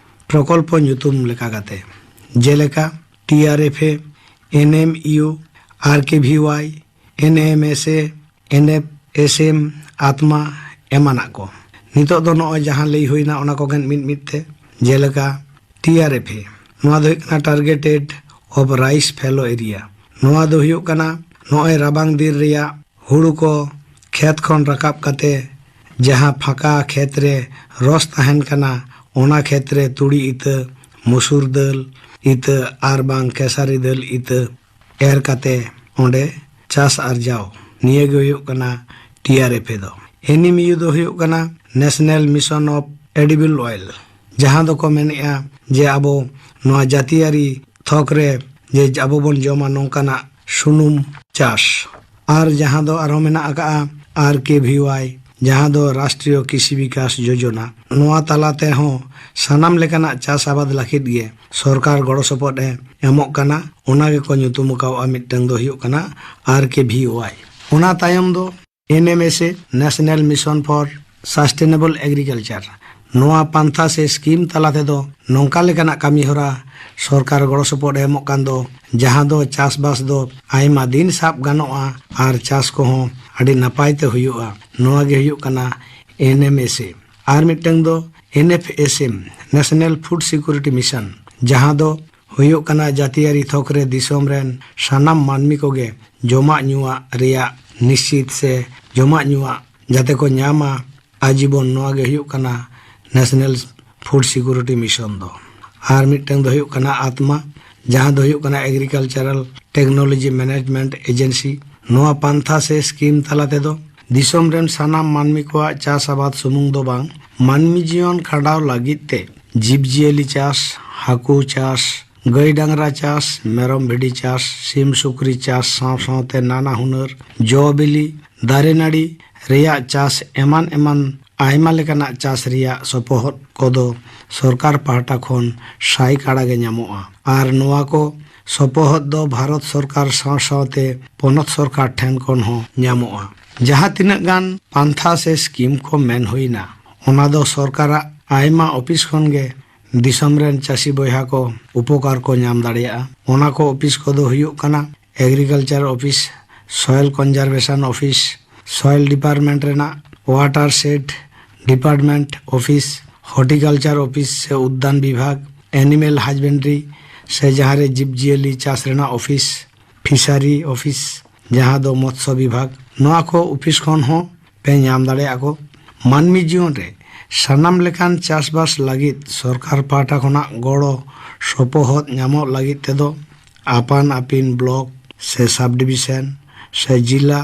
ᱯᱨᱚᱠᱚᱞᱯᱚ ᱧᱩᱛᱩᱢ ᱞᱮᱠᱟ ᱠᱟᱛᱮ, ᱡᱮᱞᱮᱠᱟ ᱴᱤ ᱟᱨ ᱮᱯᱷ ᱮ, ᱮᱱ ᱮᱢ ᱤᱭᱩ, ᱟᱨ ᱠᱮ ᱵᱷᱤ ᱣᱟᱭ, ᱮᱱ ᱮᱢ ᱮᱥ ᱮ, ᱮᱱ ᱮᱯᱷ ᱮᱥ ᱮᱢ, ᱟᱛᱢᱟ ᱮᱢᱟᱱᱟᱜ ᱠᱚ᱾ ᱱᱤᱛᱚᱜ ᱫᱚ ᱱᱚᱜᱼᱚᱭ ᱡᱟᱦᱟᱸ ᱞᱟᱹᱭ ᱦᱩᱭᱱᱟ, ᱚᱱᱟ ᱠᱚᱜᱮ ᱢᱤᱫ ᱢᱤᱫ ᱛᱮ, ᱡᱮᱞᱮᱠᱟ ᱴᱤ ᱟᱨ ᱮᱯᱷ ᱮ, ᱱᱚᱣᱟ ᱫᱚ ᱦᱩᱭᱩᱜ ᱠᱟᱱᱟ Targeted of Rice Fallow Area᱾ ᱱᱚᱣᱟ ᱫᱚ ᱦᱩᱭᱩᱜ ᱠᱟᱱᱟ ᱱᱚᱜᱼᱚᱭ ᱨᱟᱵᱟᱝ ᱫᱤᱱ ᱨᱮᱭᱟᱜ ᱦᱩᱲᱩ ᱠᱚ ᱠᱷᱮᱛ ᱠᱷᱚᱱ ᱨᱟᱠᱟᱵ ᱠᱟᱛᱮ ᱡᱟᱦᱟᱸ ᱯᱷᱟᱸᱠᱟ ᱠᱷᱮᱛ ᱨᱮ ᱨᱚᱥ ᱛᱟᱦᱮᱱ ᱠᱟᱱᱟ, ᱚᱱᱟ ᱠᱷᱮᱛ ᱨᱮ ᱛᱩᱲᱤ ᱤᱛᱟᱹ, ᱢᱩᱥᱩᱨ ᱫᱟᱹᱞ ᱤᱛᱟᱹ ᱟᱨ ᱵᱟᱝ ᱠᱮᱥᱟᱨᱤ ᱫᱟᱹᱞ ᱤᱛᱟᱹ ᱮᱨ ᱠᱟᱛᱮ ᱚᱸᱰᱮ ᱪᱟᱥ ᱟᱨᱡᱟᱣ, ᱱᱤᱭᱟᱹ ᱜᱮ ᱦᱩᱭᱩᱜ ᱠᱟᱱᱟ ᱴᱤ ᱟᱨ ᱮᱯᱷ ᱮ ᱫᱚ᱾ ᱮᱱ ᱮᱢ ᱤᱭᱩ ᱫᱚ ᱦᱩᱭᱩᱜ ᱠᱟᱱᱟ National Mission of Edible Oil, ᱡᱟᱦᱟᱸ ᱫᱚᱠᱚ ᱢᱮᱱᱮᱜᱼᱟ ᱡᱮ ᱟᱵᱚ ᱱᱚᱣᱟ ᱡᱟᱹᱛᱤᱭᱟᱹᱨᱤ ᱛᱷᱚᱠ ᱨᱮ ᱡᱮ ᱟᱵᱚ ᱵᱚᱱ ᱡᱚᱢᱟ ᱱᱚᱝᱠᱟᱱᱟᱜ ᱥᱩᱱᱩᱢ ᱪᱟᱥ᱾ ᱟᱨ ᱡᱟᱦᱟᱸ ᱫᱚ ᱟᱨᱦᱚᱸ ᱢᱮᱱᱟᱜ ᱟᱠᱟᱜᱼᱟ ᱟᱨ ᱠᱮ ᱵᱷᱤ ᱣᱟᱭ, ᱡᱟᱦᱟᱸ ᱫᱚ ᱨᱟᱥᱴᱨᱤᱭᱚ ᱠᱨᱤᱥᱤ ᱵᱤᱠᱟᱥ ᱡᱳᱡᱚᱱᱟ᱾ ᱱᱚᱣᱟ ᱛᱟᱞᱟ ᱛᱮᱦᱚᱸ ᱥᱟᱱᱟᱢ ᱞᱮᱠᱟᱱᱟᱜ ᱪᱟᱥ ᱟᱵᱟᱫ ᱞᱟᱹᱜᱤᱫ ᱜᱮ ᱥᱚᱨᱠᱟᱨ ᱜᱚᱲᱚ ᱥᱚᱯᱚᱦᱚᱫ ᱮ ᱮᱢᱚᱜ ᱠᱟᱱᱟ᱾ ᱚᱱᱟ ᱜᱮᱠᱚ ᱧᱩᱛᱩᱢ ᱟᱠᱟᱣᱟᱜᱼᱟ, ᱢᱤᱫᱴᱟᱝ ᱫᱚ ᱦᱩᱭᱩᱜ ᱠᱟᱱᱟ ᱟᱨ ᱠᱮ ᱵᱷᱤ ᱣᱟᱭ᱾ ᱚᱱᱟ ᱛᱟᱭᱚᱢ ᱫᱚ ᱮᱱ M S A, National Mission for Sustainable Agriculture᱾ ᱱᱚᱣᱟ ᱯᱟᱱᱛᱷᱟ ᱥᱮ ᱥᱠᱤᱢ ᱛᱟᱞᱟ ᱛᱮᱫᱚ ᱱᱚᱝᱠᱟ ᱞᱮᱠᱟᱱᱟᱜ ᱠᱟᱹᱢᱤ ᱦᱚᱨᱟ ᱥᱚᱨᱠᱟᱨ ᱜᱚᱲᱚ ᱥᱚᱯᱚᱦᱚᱫ ᱮ ᱮᱢᱚᱜ ᱠᱟᱱ ᱫᱚ, ᱡᱟᱦᱟᱸ ᱫᱚ ᱪᱟᱥᱵᱟᱥ ᱫᱚ ᱟᱭᱢᱟ ᱫᱤᱱ ᱥᱟᱵ ᱜᱟᱱᱚᱜᱼᱟ ᱟᱨ ᱪᱟᱥ ᱠᱚᱦᱚᱸ ᱟᱹᱰᱤ ᱱᱟᱯᱟᱭ ᱛᱮ ᱦᱩᱭᱩᱜᱼᱟ᱾ ᱱᱚᱣᱟ ᱜᱮ ᱦᱩᱭᱩᱜ ᱠᱟᱱᱟ ᱮᱱ ᱮᱢ ᱮᱥ ᱮ᱾ ᱟᱨ ᱢᱤᱫᱴᱟᱝ ᱫᱚ ᱮᱱ F S M, National Food Security Mission, ᱡᱟᱦᱟᱸ ᱫᱚ ᱦᱩᱭᱩᱜ ᱠᱟᱱᱟ ᱡᱟᱹᱛᱤᱭᱟᱹᱨᱤ ᱛᱷᱚᱠ ᱨᱮ ᱫᱤᱥᱚᱢ ᱨᱮᱱ ᱥᱟᱱᱟᱢ ᱢᱟᱹᱱᱢᱤ ᱠᱚᱜᱮ ᱡᱚᱢᱟᱜ ᱧᱩᱣᱟᱜ ᱨᱮᱭᱟᱜ ᱱᱤᱥᱪᱤᱛ ᱥᱮ ᱡᱚᱢᱟᱜ ᱧᱩᱣᱟᱜ ᱡᱟᱛᱮ ᱠᱚ ᱧᱟᱢᱟ ᱟᱡᱤᱵᱚᱱ, ᱱᱚᱣᱟ ᱜᱮ ᱦᱩᱭᱩᱜ ᱠᱟᱱᱟ National Food Security Mission ᱫᱚ᱾ ᱟᱨ ᱢᱤᱫᱴᱟᱝ ᱫᱚ ᱦᱩᱭᱩᱜ ᱠᱟᱱᱟ ᱟᱛᱢᱟ, ᱡᱟᱦᱟᱸ ᱫᱚ ᱦᱩᱭᱩᱜ ᱠᱟᱱᱟ Agricultural Technology Management Agency᱾ ᱱᱚᱣᱟ ᱯᱟᱱᱛᱷᱟ ᱥᱮ ᱥᱠᱤᱢ ᱛᱟᱞᱟ ᱛᱮᱫᱚ ᱫᱤᱥᱚᱢ ᱨᱮᱱ ᱥᱟᱱᱟᱢ ᱢᱟᱹᱱᱢᱤ ᱠᱚᱣᱟᱜ ᱪᱟᱥ ᱟᱵᱟᱫ ᱥᱩᱢᱩᱝ ᱫᱚ ᱵᱟᱝ, ᱢᱟᱹᱱᱢᱤ ᱡᱤᱭᱚᱱ ᱠᱷᱟᱸᱰᱟᱣ ᱞᱟᱹᱜᱤᱫ ᱛᱮ ᱡᱤᱵᱽᱼᱡᱤᱭᱟᱹᱞᱤ ᱪᱟᱥ, ᱦᱟᱹᱠᱩ ᱪᱟᱥ, ᱜᱟᱹᱭ ᱰᱟᱝᱨᱟ ᱪᱟᱥ, ᱢᱮᱨᱚᱢ ᱵᱷᱤᱰᱤ ᱪᱟᱥ, ᱥᱤᱢ ᱥᱩᱠᱨᱤ ᱪᱟᱥ ᱥᱟᱶ ᱥᱟᱶᱛᱮ ᱱᱟᱱᱟ ᱦᱩᱱᱟᱹᱨ ᱡᱚ ᱵᱤᱞᱤ, ᱫᱟᱨᱮ ᱱᱟᱹᱲᱤ ᱨᱮᱭᱟᱜ ᱪᱟᱥ, ᱮᱢᱟᱱ ᱮᱢᱟᱱ ᱟᱭᱢᱟ ᱞᱮᱠᱟᱱᱟᱜ ᱪᱟᱥ ᱨᱮᱭᱟᱜ ᱥᱚᱯᱚᱦᱚᱫ ᱠᱚᱫᱚ ᱥᱚᱨᱠᱟᱨ ᱯᱟᱦᱴᱟ ᱠᱷᱚᱱ ᱥᱟᱭ ᱠᱟᱲᱟ ᱜᱮ ᱧᱟᱢᱚᱜᱼᱟ᱾ ᱟᱨ ᱱᱚᱣᱟ ᱠᱚ ᱥᱚᱯᱚᱦᱚᱫ ᱫᱚ ᱵᱷᱟᱨᱚᱛ ᱥᱚᱨᱠᱟᱨ ᱥᱟᱶ ᱥᱟᱶᱛᱮ ᱯᱚᱱᱚᱛ ᱥᱚᱨᱠᱟᱨ ᱴᱷᱮᱱ ᱠᱷᱚᱱ ᱦᱚᱸ ᱧᱟᱢᱚᱜᱼᱟ᱾ ᱡᱟᱦᱟᱸ ᱛᱤᱱᱟᱹᱜ ᱜᱟᱱ ᱯᱟᱱᱛᱷᱟ ᱥᱮ ᱥᱠᱤᱢ ᱠᱚ ᱢᱮᱱ ᱦᱩᱭᱱᱟ, ᱚᱱᱟ ᱫᱚ ᱥᱚᱨᱠᱟᱨᱟᱜ ᱟᱭᱢᱟ ᱚᱯᱷᱤᱥ ᱠᱷᱚᱱ ᱜᱮ ᱫᱤᱥᱚᱢ ᱨᱮᱱ ᱪᱟᱹᱥᱤ ᱵᱚᱭᱦᱟ ᱠᱚ ᱩᱯᱚᱠᱟᱨ ᱠᱚ ᱧᱟᱢ ᱫᱟᱲᱮᱭᱟᱜᱼᱟ᱾ ᱚᱱᱟ ᱠᱚ ᱚᱯᱷᱤᱥ ᱠᱚᱫᱚ ᱦᱩᱭᱩᱜ ᱠᱟᱱᱟ Agriculture Office, Soil Conservation Office, Soil Department ᱨᱮᱱᱟᱜ Watershed Department Office, Horticulture Office ᱥᱮ ᱩᱫᱽᱫᱟᱱ ᱵᱤᱵᱷᱟᱜᱽ, Animal Husbandry ᱥᱮ ᱡᱟᱦᱟᱸ ᱨᱮ ᱡᱤᱵᱽᱼᱡᱤᱭᱟᱹᱞᱤ ᱪᱟᱥ ᱨᱮᱱᱟᱜ ᱚᱯᱷᱤᱥ, Fishery Office, ᱡᱟᱦᱟᱸ ᱫᱚ ᱢᱚᱛᱥᱚ ᱵᱤᱵᱷᱟᱜᱽ, ᱱᱚᱣᱟ ᱠᱚ ᱚᱯᱷᱤᱥ ᱠᱷᱚᱱ ᱦᱚᱸ ᱯᱮ ᱧᱟᱢ ᱫᱟᱲᱮᱭᱟᱜᱼᱟ ᱠᱚ᱾ ᱢᱟᱹᱱᱢᱤ ᱡᱤᱭᱚᱱ ᱨᱮ ᱥᱟᱱᱟᱢ ᱞᱮᱠᱟᱱ ᱪᱟᱥᱵᱟᱥ ᱞᱟᱹᱜᱤᱫ ᱥᱚᱨᱠᱟᱨ ᱯᱟᱦᱴᱟ ᱠᱷᱚᱱᱟᱜ ᱜᱚᱲᱚ ᱥᱚᱯᱚᱦᱚᱫ ᱧᱟᱢᱚᱜ ᱞᱟᱹᱜᱤᱫ ᱛᱮᱫᱚ ᱟᱯᱟᱱ ᱟᱹᱯᱤᱱ ᱵᱞᱚᱠ ᱥᱮ ᱥᱟᱵᱽ ᱰᱤᱵᱤᱥᱚᱱ ᱥᱮ ᱡᱤᱞᱟ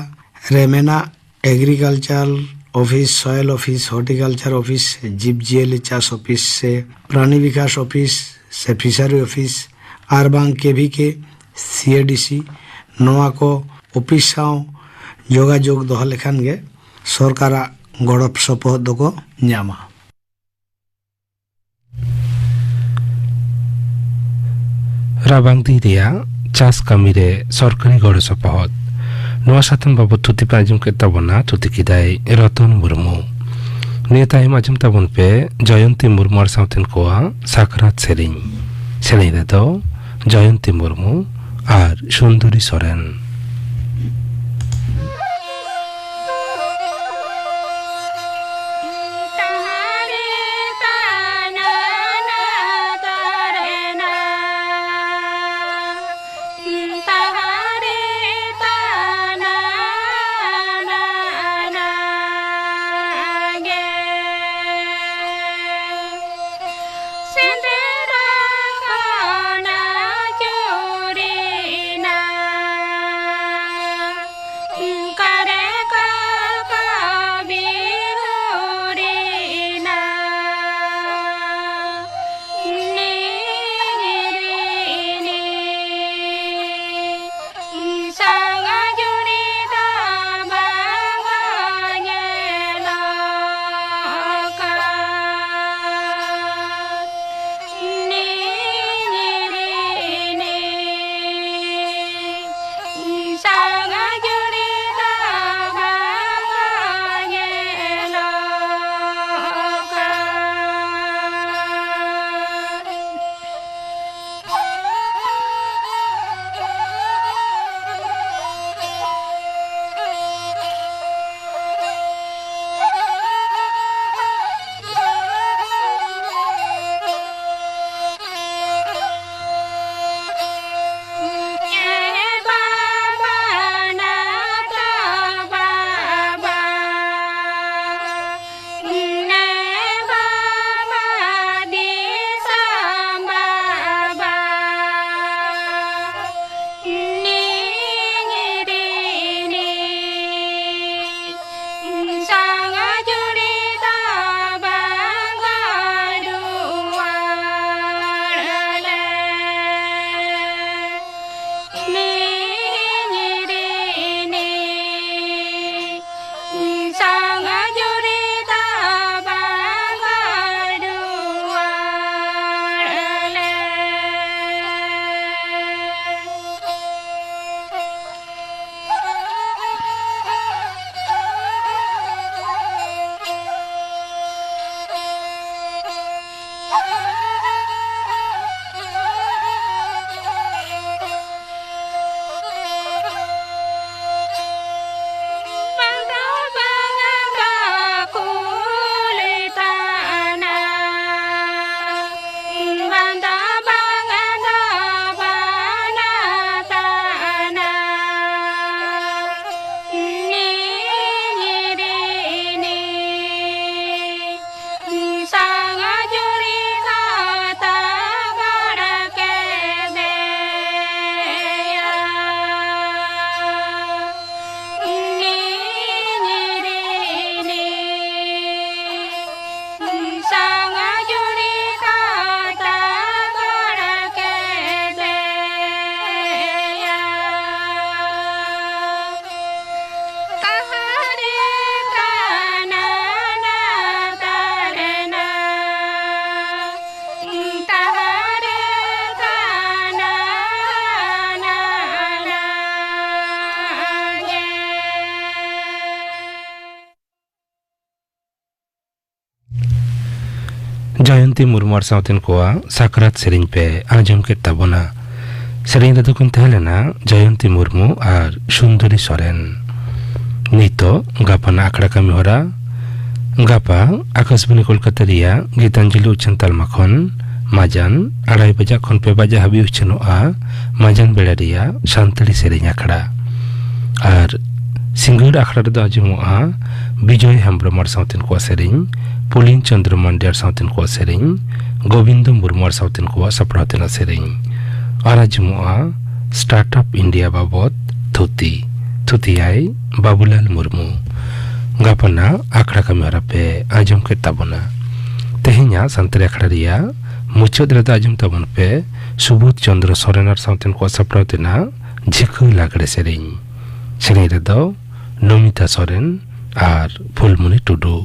ᱨᱮ ᱢᱮᱱᱟᱜ Agriculture Office, Soil Office, Horticulture Office, ᱡᱤᱵᱽᱼᱡᱤᱭᱟᱹᱞᱤ ᱪᱟᱥ ᱚᱯᱷᱤᱥ ᱥᱮ ᱯᱨᱟᱱᱤ ᱵᱤᱠᱟᱥ ᱚᱯᱷᱤᱥ ᱥᱮ Fishery Office ᱟᱨ ᱵᱟᱝ ᱠᱮ ᱵᱷᱤ ᱠᱮ, ᱥᱤ ᱮ ᱰᱤ ᱥᱤ, ᱱᱚᱣᱟ ᱠᱚ ᱚᱯᱷᱤᱥ ᱥᱟᱶ ᱡᱳᱜᱟᱡᱳᱜᱽ ᱫᱚᱦᱚ ᱞᱮᱠᱷᱟᱱ ᱜᱮ ᱥᱚᱨᱠᱟᱨᱟᱜ ᱜᱚᱲᱚ ᱥᱚᱯᱚᱦᱚᱫ ᱫᱚᱠᱚ ᱧᱟᱢᱟ᱾ ᱨᱟᱵᱟᱝ ᱫᱤᱱ ᱨᱮᱭᱟᱜ ᱪᱟᱥ ᱠᱟᱹᱢᱤ ᱨᱮ ᱥᱚᱨᱠᱟᱨᱤ ᱜᱚᱲᱚ ᱥᱚᱯᱚᱦᱚᱫ᱾ ᱱᱚᱣᱟ ᱥᱟᱛᱟᱢ ᱵᱟᱵᱚᱛ ᱛᱷᱩᱛᱤ ᱯᱮ ᱟᱸᱡᱚᱢ ᱠᱮᱫ ᱛᱟᱵᱚᱱᱟ, ᱛᱷᱩᱛᱤ ᱠᱮᱫᱟᱭ ᱨᱚᱛᱚᱱ ᱢᱩᱨᱢᱩ᱾ ᱱᱤᱭᱟᱹ ᱛᱟᱭᱚᱢ ᱟᱸᱡᱚᱢ ᱛᱟᱵᱚᱱ ᱯᱮ ᱡᱚᱭᱚᱱᱛᱤ ᱢᱩᱨᱢᱩ ᱟᱨ ᱥᱟᱶᱛᱮᱱ ᱠᱚᱣᱟᱜ ᱥᱟᱠᱨᱟᱛ ᱥᱮᱨᱮᱧ᱾ ᱥᱮᱨᱮᱧ ᱨᱮᱫᱚ ᱡᱚᱭᱚᱱᱛᱤ ᱢᱩᱨᱢᱩ ᱟᱨ ᱥᱩᱱᱫᱚᱨᱤ ᱥᱚᱨᱮᱱ᱾ ᱡᱚᱭᱚᱱᱛᱤ ᱢᱩᱨᱢᱩ ᱟᱨ ᱥᱟᱶᱛᱮᱱ ᱠᱚᱣᱟᱜ ᱥᱟᱠᱨᱟᱛ ᱥᱮᱨᱮᱧ ᱯᱮ ᱟᱸᱡᱚᱢ ᱠᱮᱫ ᱛᱟᱵᱚᱱᱟ᱾ ᱥᱮᱨᱮᱧ ᱨᱮᱫᱚ ᱠᱤᱱ ᱛᱟᱦᱮᱸ ᱞᱮᱱᱟ ᱡᱚᱭᱚᱱᱛᱤ ᱢᱩᱨᱢᱩ ᱟᱨ ᱥᱩᱱᱫᱚᱨᱤ ᱥᱚᱨᱮᱱ᱾ ᱱᱤᱛᱚᱜ ᱜᱟᱯᱟᱱᱟᱜ ᱟᱠᱷᱲᱟ ᱠᱟᱹᱢᱤ ᱦᱚᱨᱟ᱾ ᱜᱟᱯᱟ ᱟᱠᱟᱥᱵᱟᱱᱤ ᱠᱳᱞᱠᱟᱛᱟ ᱨᱮᱭᱟᱜ ᱜᱤᱛᱟᱧᱡᱚᱞᱤ ᱩᱪᱷᱟᱹᱱ ᱛᱟᱞᱢᱟ ᱠᱷᱚᱱ ᱢᱟᱡᱟᱱ ᱟᱲᱟᱭ ᱵᱟᱡᱟᱜ ᱠᱷᱚᱱ ᱯᱮ ᱵᱟᱡᱟ ᱦᱟᱹᱵᱤᱡ ᱩᱪᱷᱟᱹᱱᱚᱜᱼᱟ ᱢᱟᱡᱟᱱ ᱵᱮᱲᱟ ᱨᱮᱭᱟᱜ ᱥᱟᱱᱛᱟᱲᱤ ᱥᱮᱨᱮᱧ ᱟᱠᱷᱲᱟ᱾ ᱟᱨ ᱥᱤᱸᱜᱟᱹᱲ ᱟᱠᱷᱲᱟ ᱨᱮᱫᱚ ᱟᱸᱡᱚᱢᱚᱜᱼᱟ ᱵᱤᱡᱚᱭ ᱦᱮᱢᱵᱨᱚᱢ ᱟᱨ ᱥᱟᱶᱛᱮᱱ ᱠᱚᱣᱟᱜ ᱥᱮᱨᱮᱧ, ᱯᱩᱞᱤᱱ ᱪᱚᱱᱫᱨᱚ ᱢᱟᱱᱰᱤ ᱟᱨ ᱥᱟᱶᱛᱮᱱ ᱠᱚᱣᱟᱜ ᱥᱮᱨᱮᱧ, ᱜᱳᱵᱤᱱᱫᱚ ᱢᱩᱨᱢᱩ ᱟᱨ ᱥᱟᱶᱛᱮᱱ ᱠᱚᱣᱟᱜ ᱥᱟᱯᱲᱟᱣ ᱛᱮᱱᱟᱜ ᱥᱮᱨᱮᱧ᱾ ᱟᱨ ᱟᱸᱡᱚᱢᱚᱜᱼᱟ ᱥᱴᱟᱨᱴ ᱟᱯ ᱤᱱᱰᱤᱭᱟ ᱵᱟᱵᱚᱛ ᱛᱷᱩᱛᱤ᱾ ᱛᱷᱩᱛᱤᱭᱟᱭ ᱵᱟᱵᱩᱞᱟᱞ ᱢᱩᱨᱢᱩ᱾ ᱜᱟᱯᱟᱱᱟᱜ ᱟᱠᱷᱲᱟ ᱠᱟᱹᱢᱤ ᱦᱚᱨᱟ ᱯᱮ ᱟᱸᱡᱚᱢ ᱠᱮᱫ ᱛᱟᱵᱚᱱᱟ᱾ ᱛᱮᱦᱮᱧᱟᱜ ᱥᱟᱱᱛᱟᱲᱤ ᱟᱠᱷᱲᱟ ᱨᱮᱭᱟᱜ ᱢᱩᱪᱟᱹᱫ ᱨᱮᱫᱚ ᱟᱸᱡᱚᱢ ᱛᱟᱵᱚᱱ ᱯᱮ ᱥᱩᱵᱳᱫᱷ ᱪᱚᱱᱫᱨᱚ ᱥᱚᱨᱮᱱ ᱟᱨ ᱥᱟᱶᱛᱮᱱ ᱠᱚᱣᱟᱜ ᱥᱟᱯᱲᱟᱣ ᱛᱮᱱᱟᱜ ᱡᱷᱤᱠᱟᱹ ᱞᱟᱜᱽᱲᱮ ᱥᱮᱨᱮᱧ᱾ ᱥᱮᱨᱮᱧ ᱨᱮᱫᱚ ᱱᱚᱢᱤᱛᱟ ᱥᱚᱨᱮᱱ ᱟᱨ ᱯᱷᱩᱞᱢᱩᱱᱤ ᱴᱩᱰᱩ᱾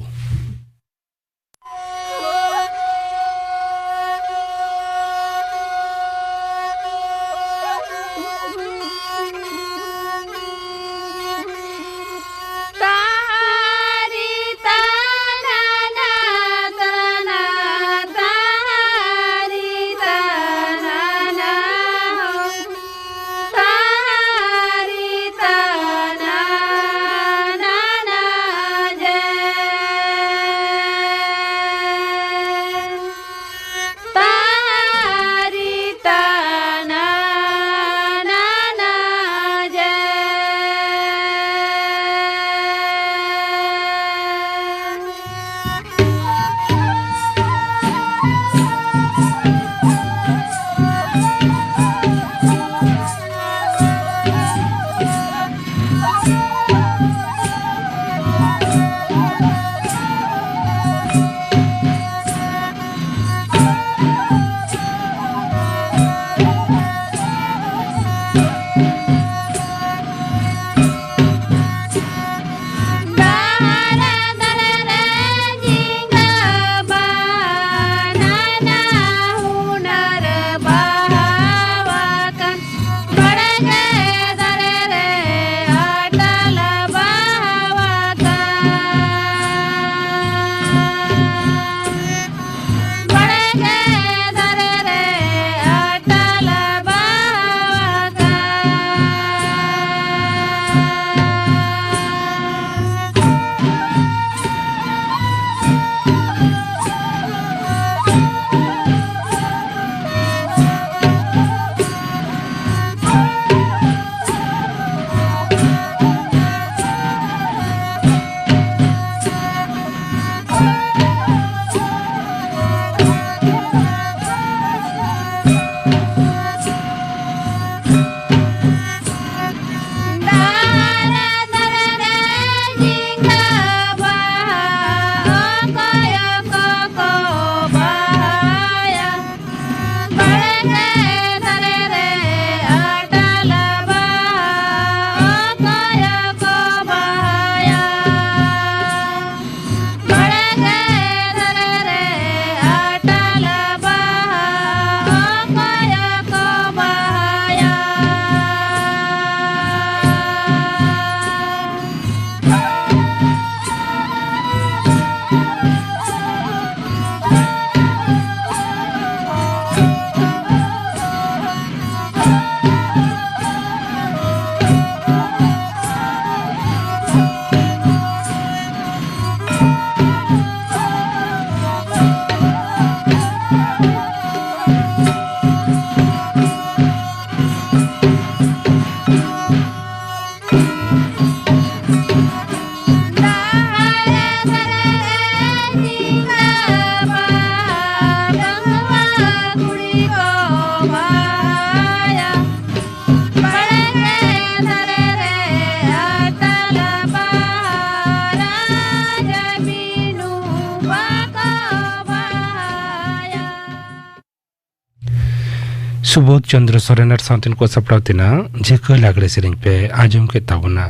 ᱥᱩᱵᱳᱫᱷ ᱪᱚᱱᱫᱨᱚ ᱥᱚᱨᱮᱱ ᱟᱨ ᱥᱟᱶᱛᱮᱱ ᱠᱚ ᱥᱟᱯᱲᱟᱣ ᱛᱮᱱᱟᱜ ᱡᱷᱤᱠᱟᱹ ᱞᱟᱜᱽᱲᱮ ᱥᱮᱨᱮᱧ ᱯᱮ ᱟᱸᱡᱚᱢ ᱠᱮᱫ ᱛᱟᱵᱚᱱᱟ᱾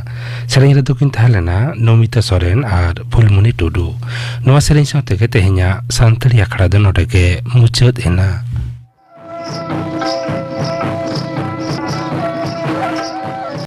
ᱥᱮᱨᱮᱧ ᱨᱮᱫᱚ ᱠᱤᱱ ᱛᱟᱦᱮᱸ ᱞᱮᱱᱟ ᱱᱚᱢᱤᱛᱟ ᱥᱚᱨᱮᱱ ᱟᱨ ᱯᱷᱩᱞᱢᱩᱱᱤ ᱴᱩᱰᱩ᱾ ᱱᱚᱣᱟ ᱥᱮᱨᱮᱧ ᱥᱟᱶ ᱛᱮᱜᱮ ᱛᱮᱦᱮᱧᱟᱜ ᱥᱟᱱᱛᱟᱲᱤ ᱟᱠᱷᱲᱟ ᱫᱚ ᱱᱚᱰᱮ ᱜᱮ ᱢᱩᱪᱟᱹᱫ ᱮᱱᱟ᱾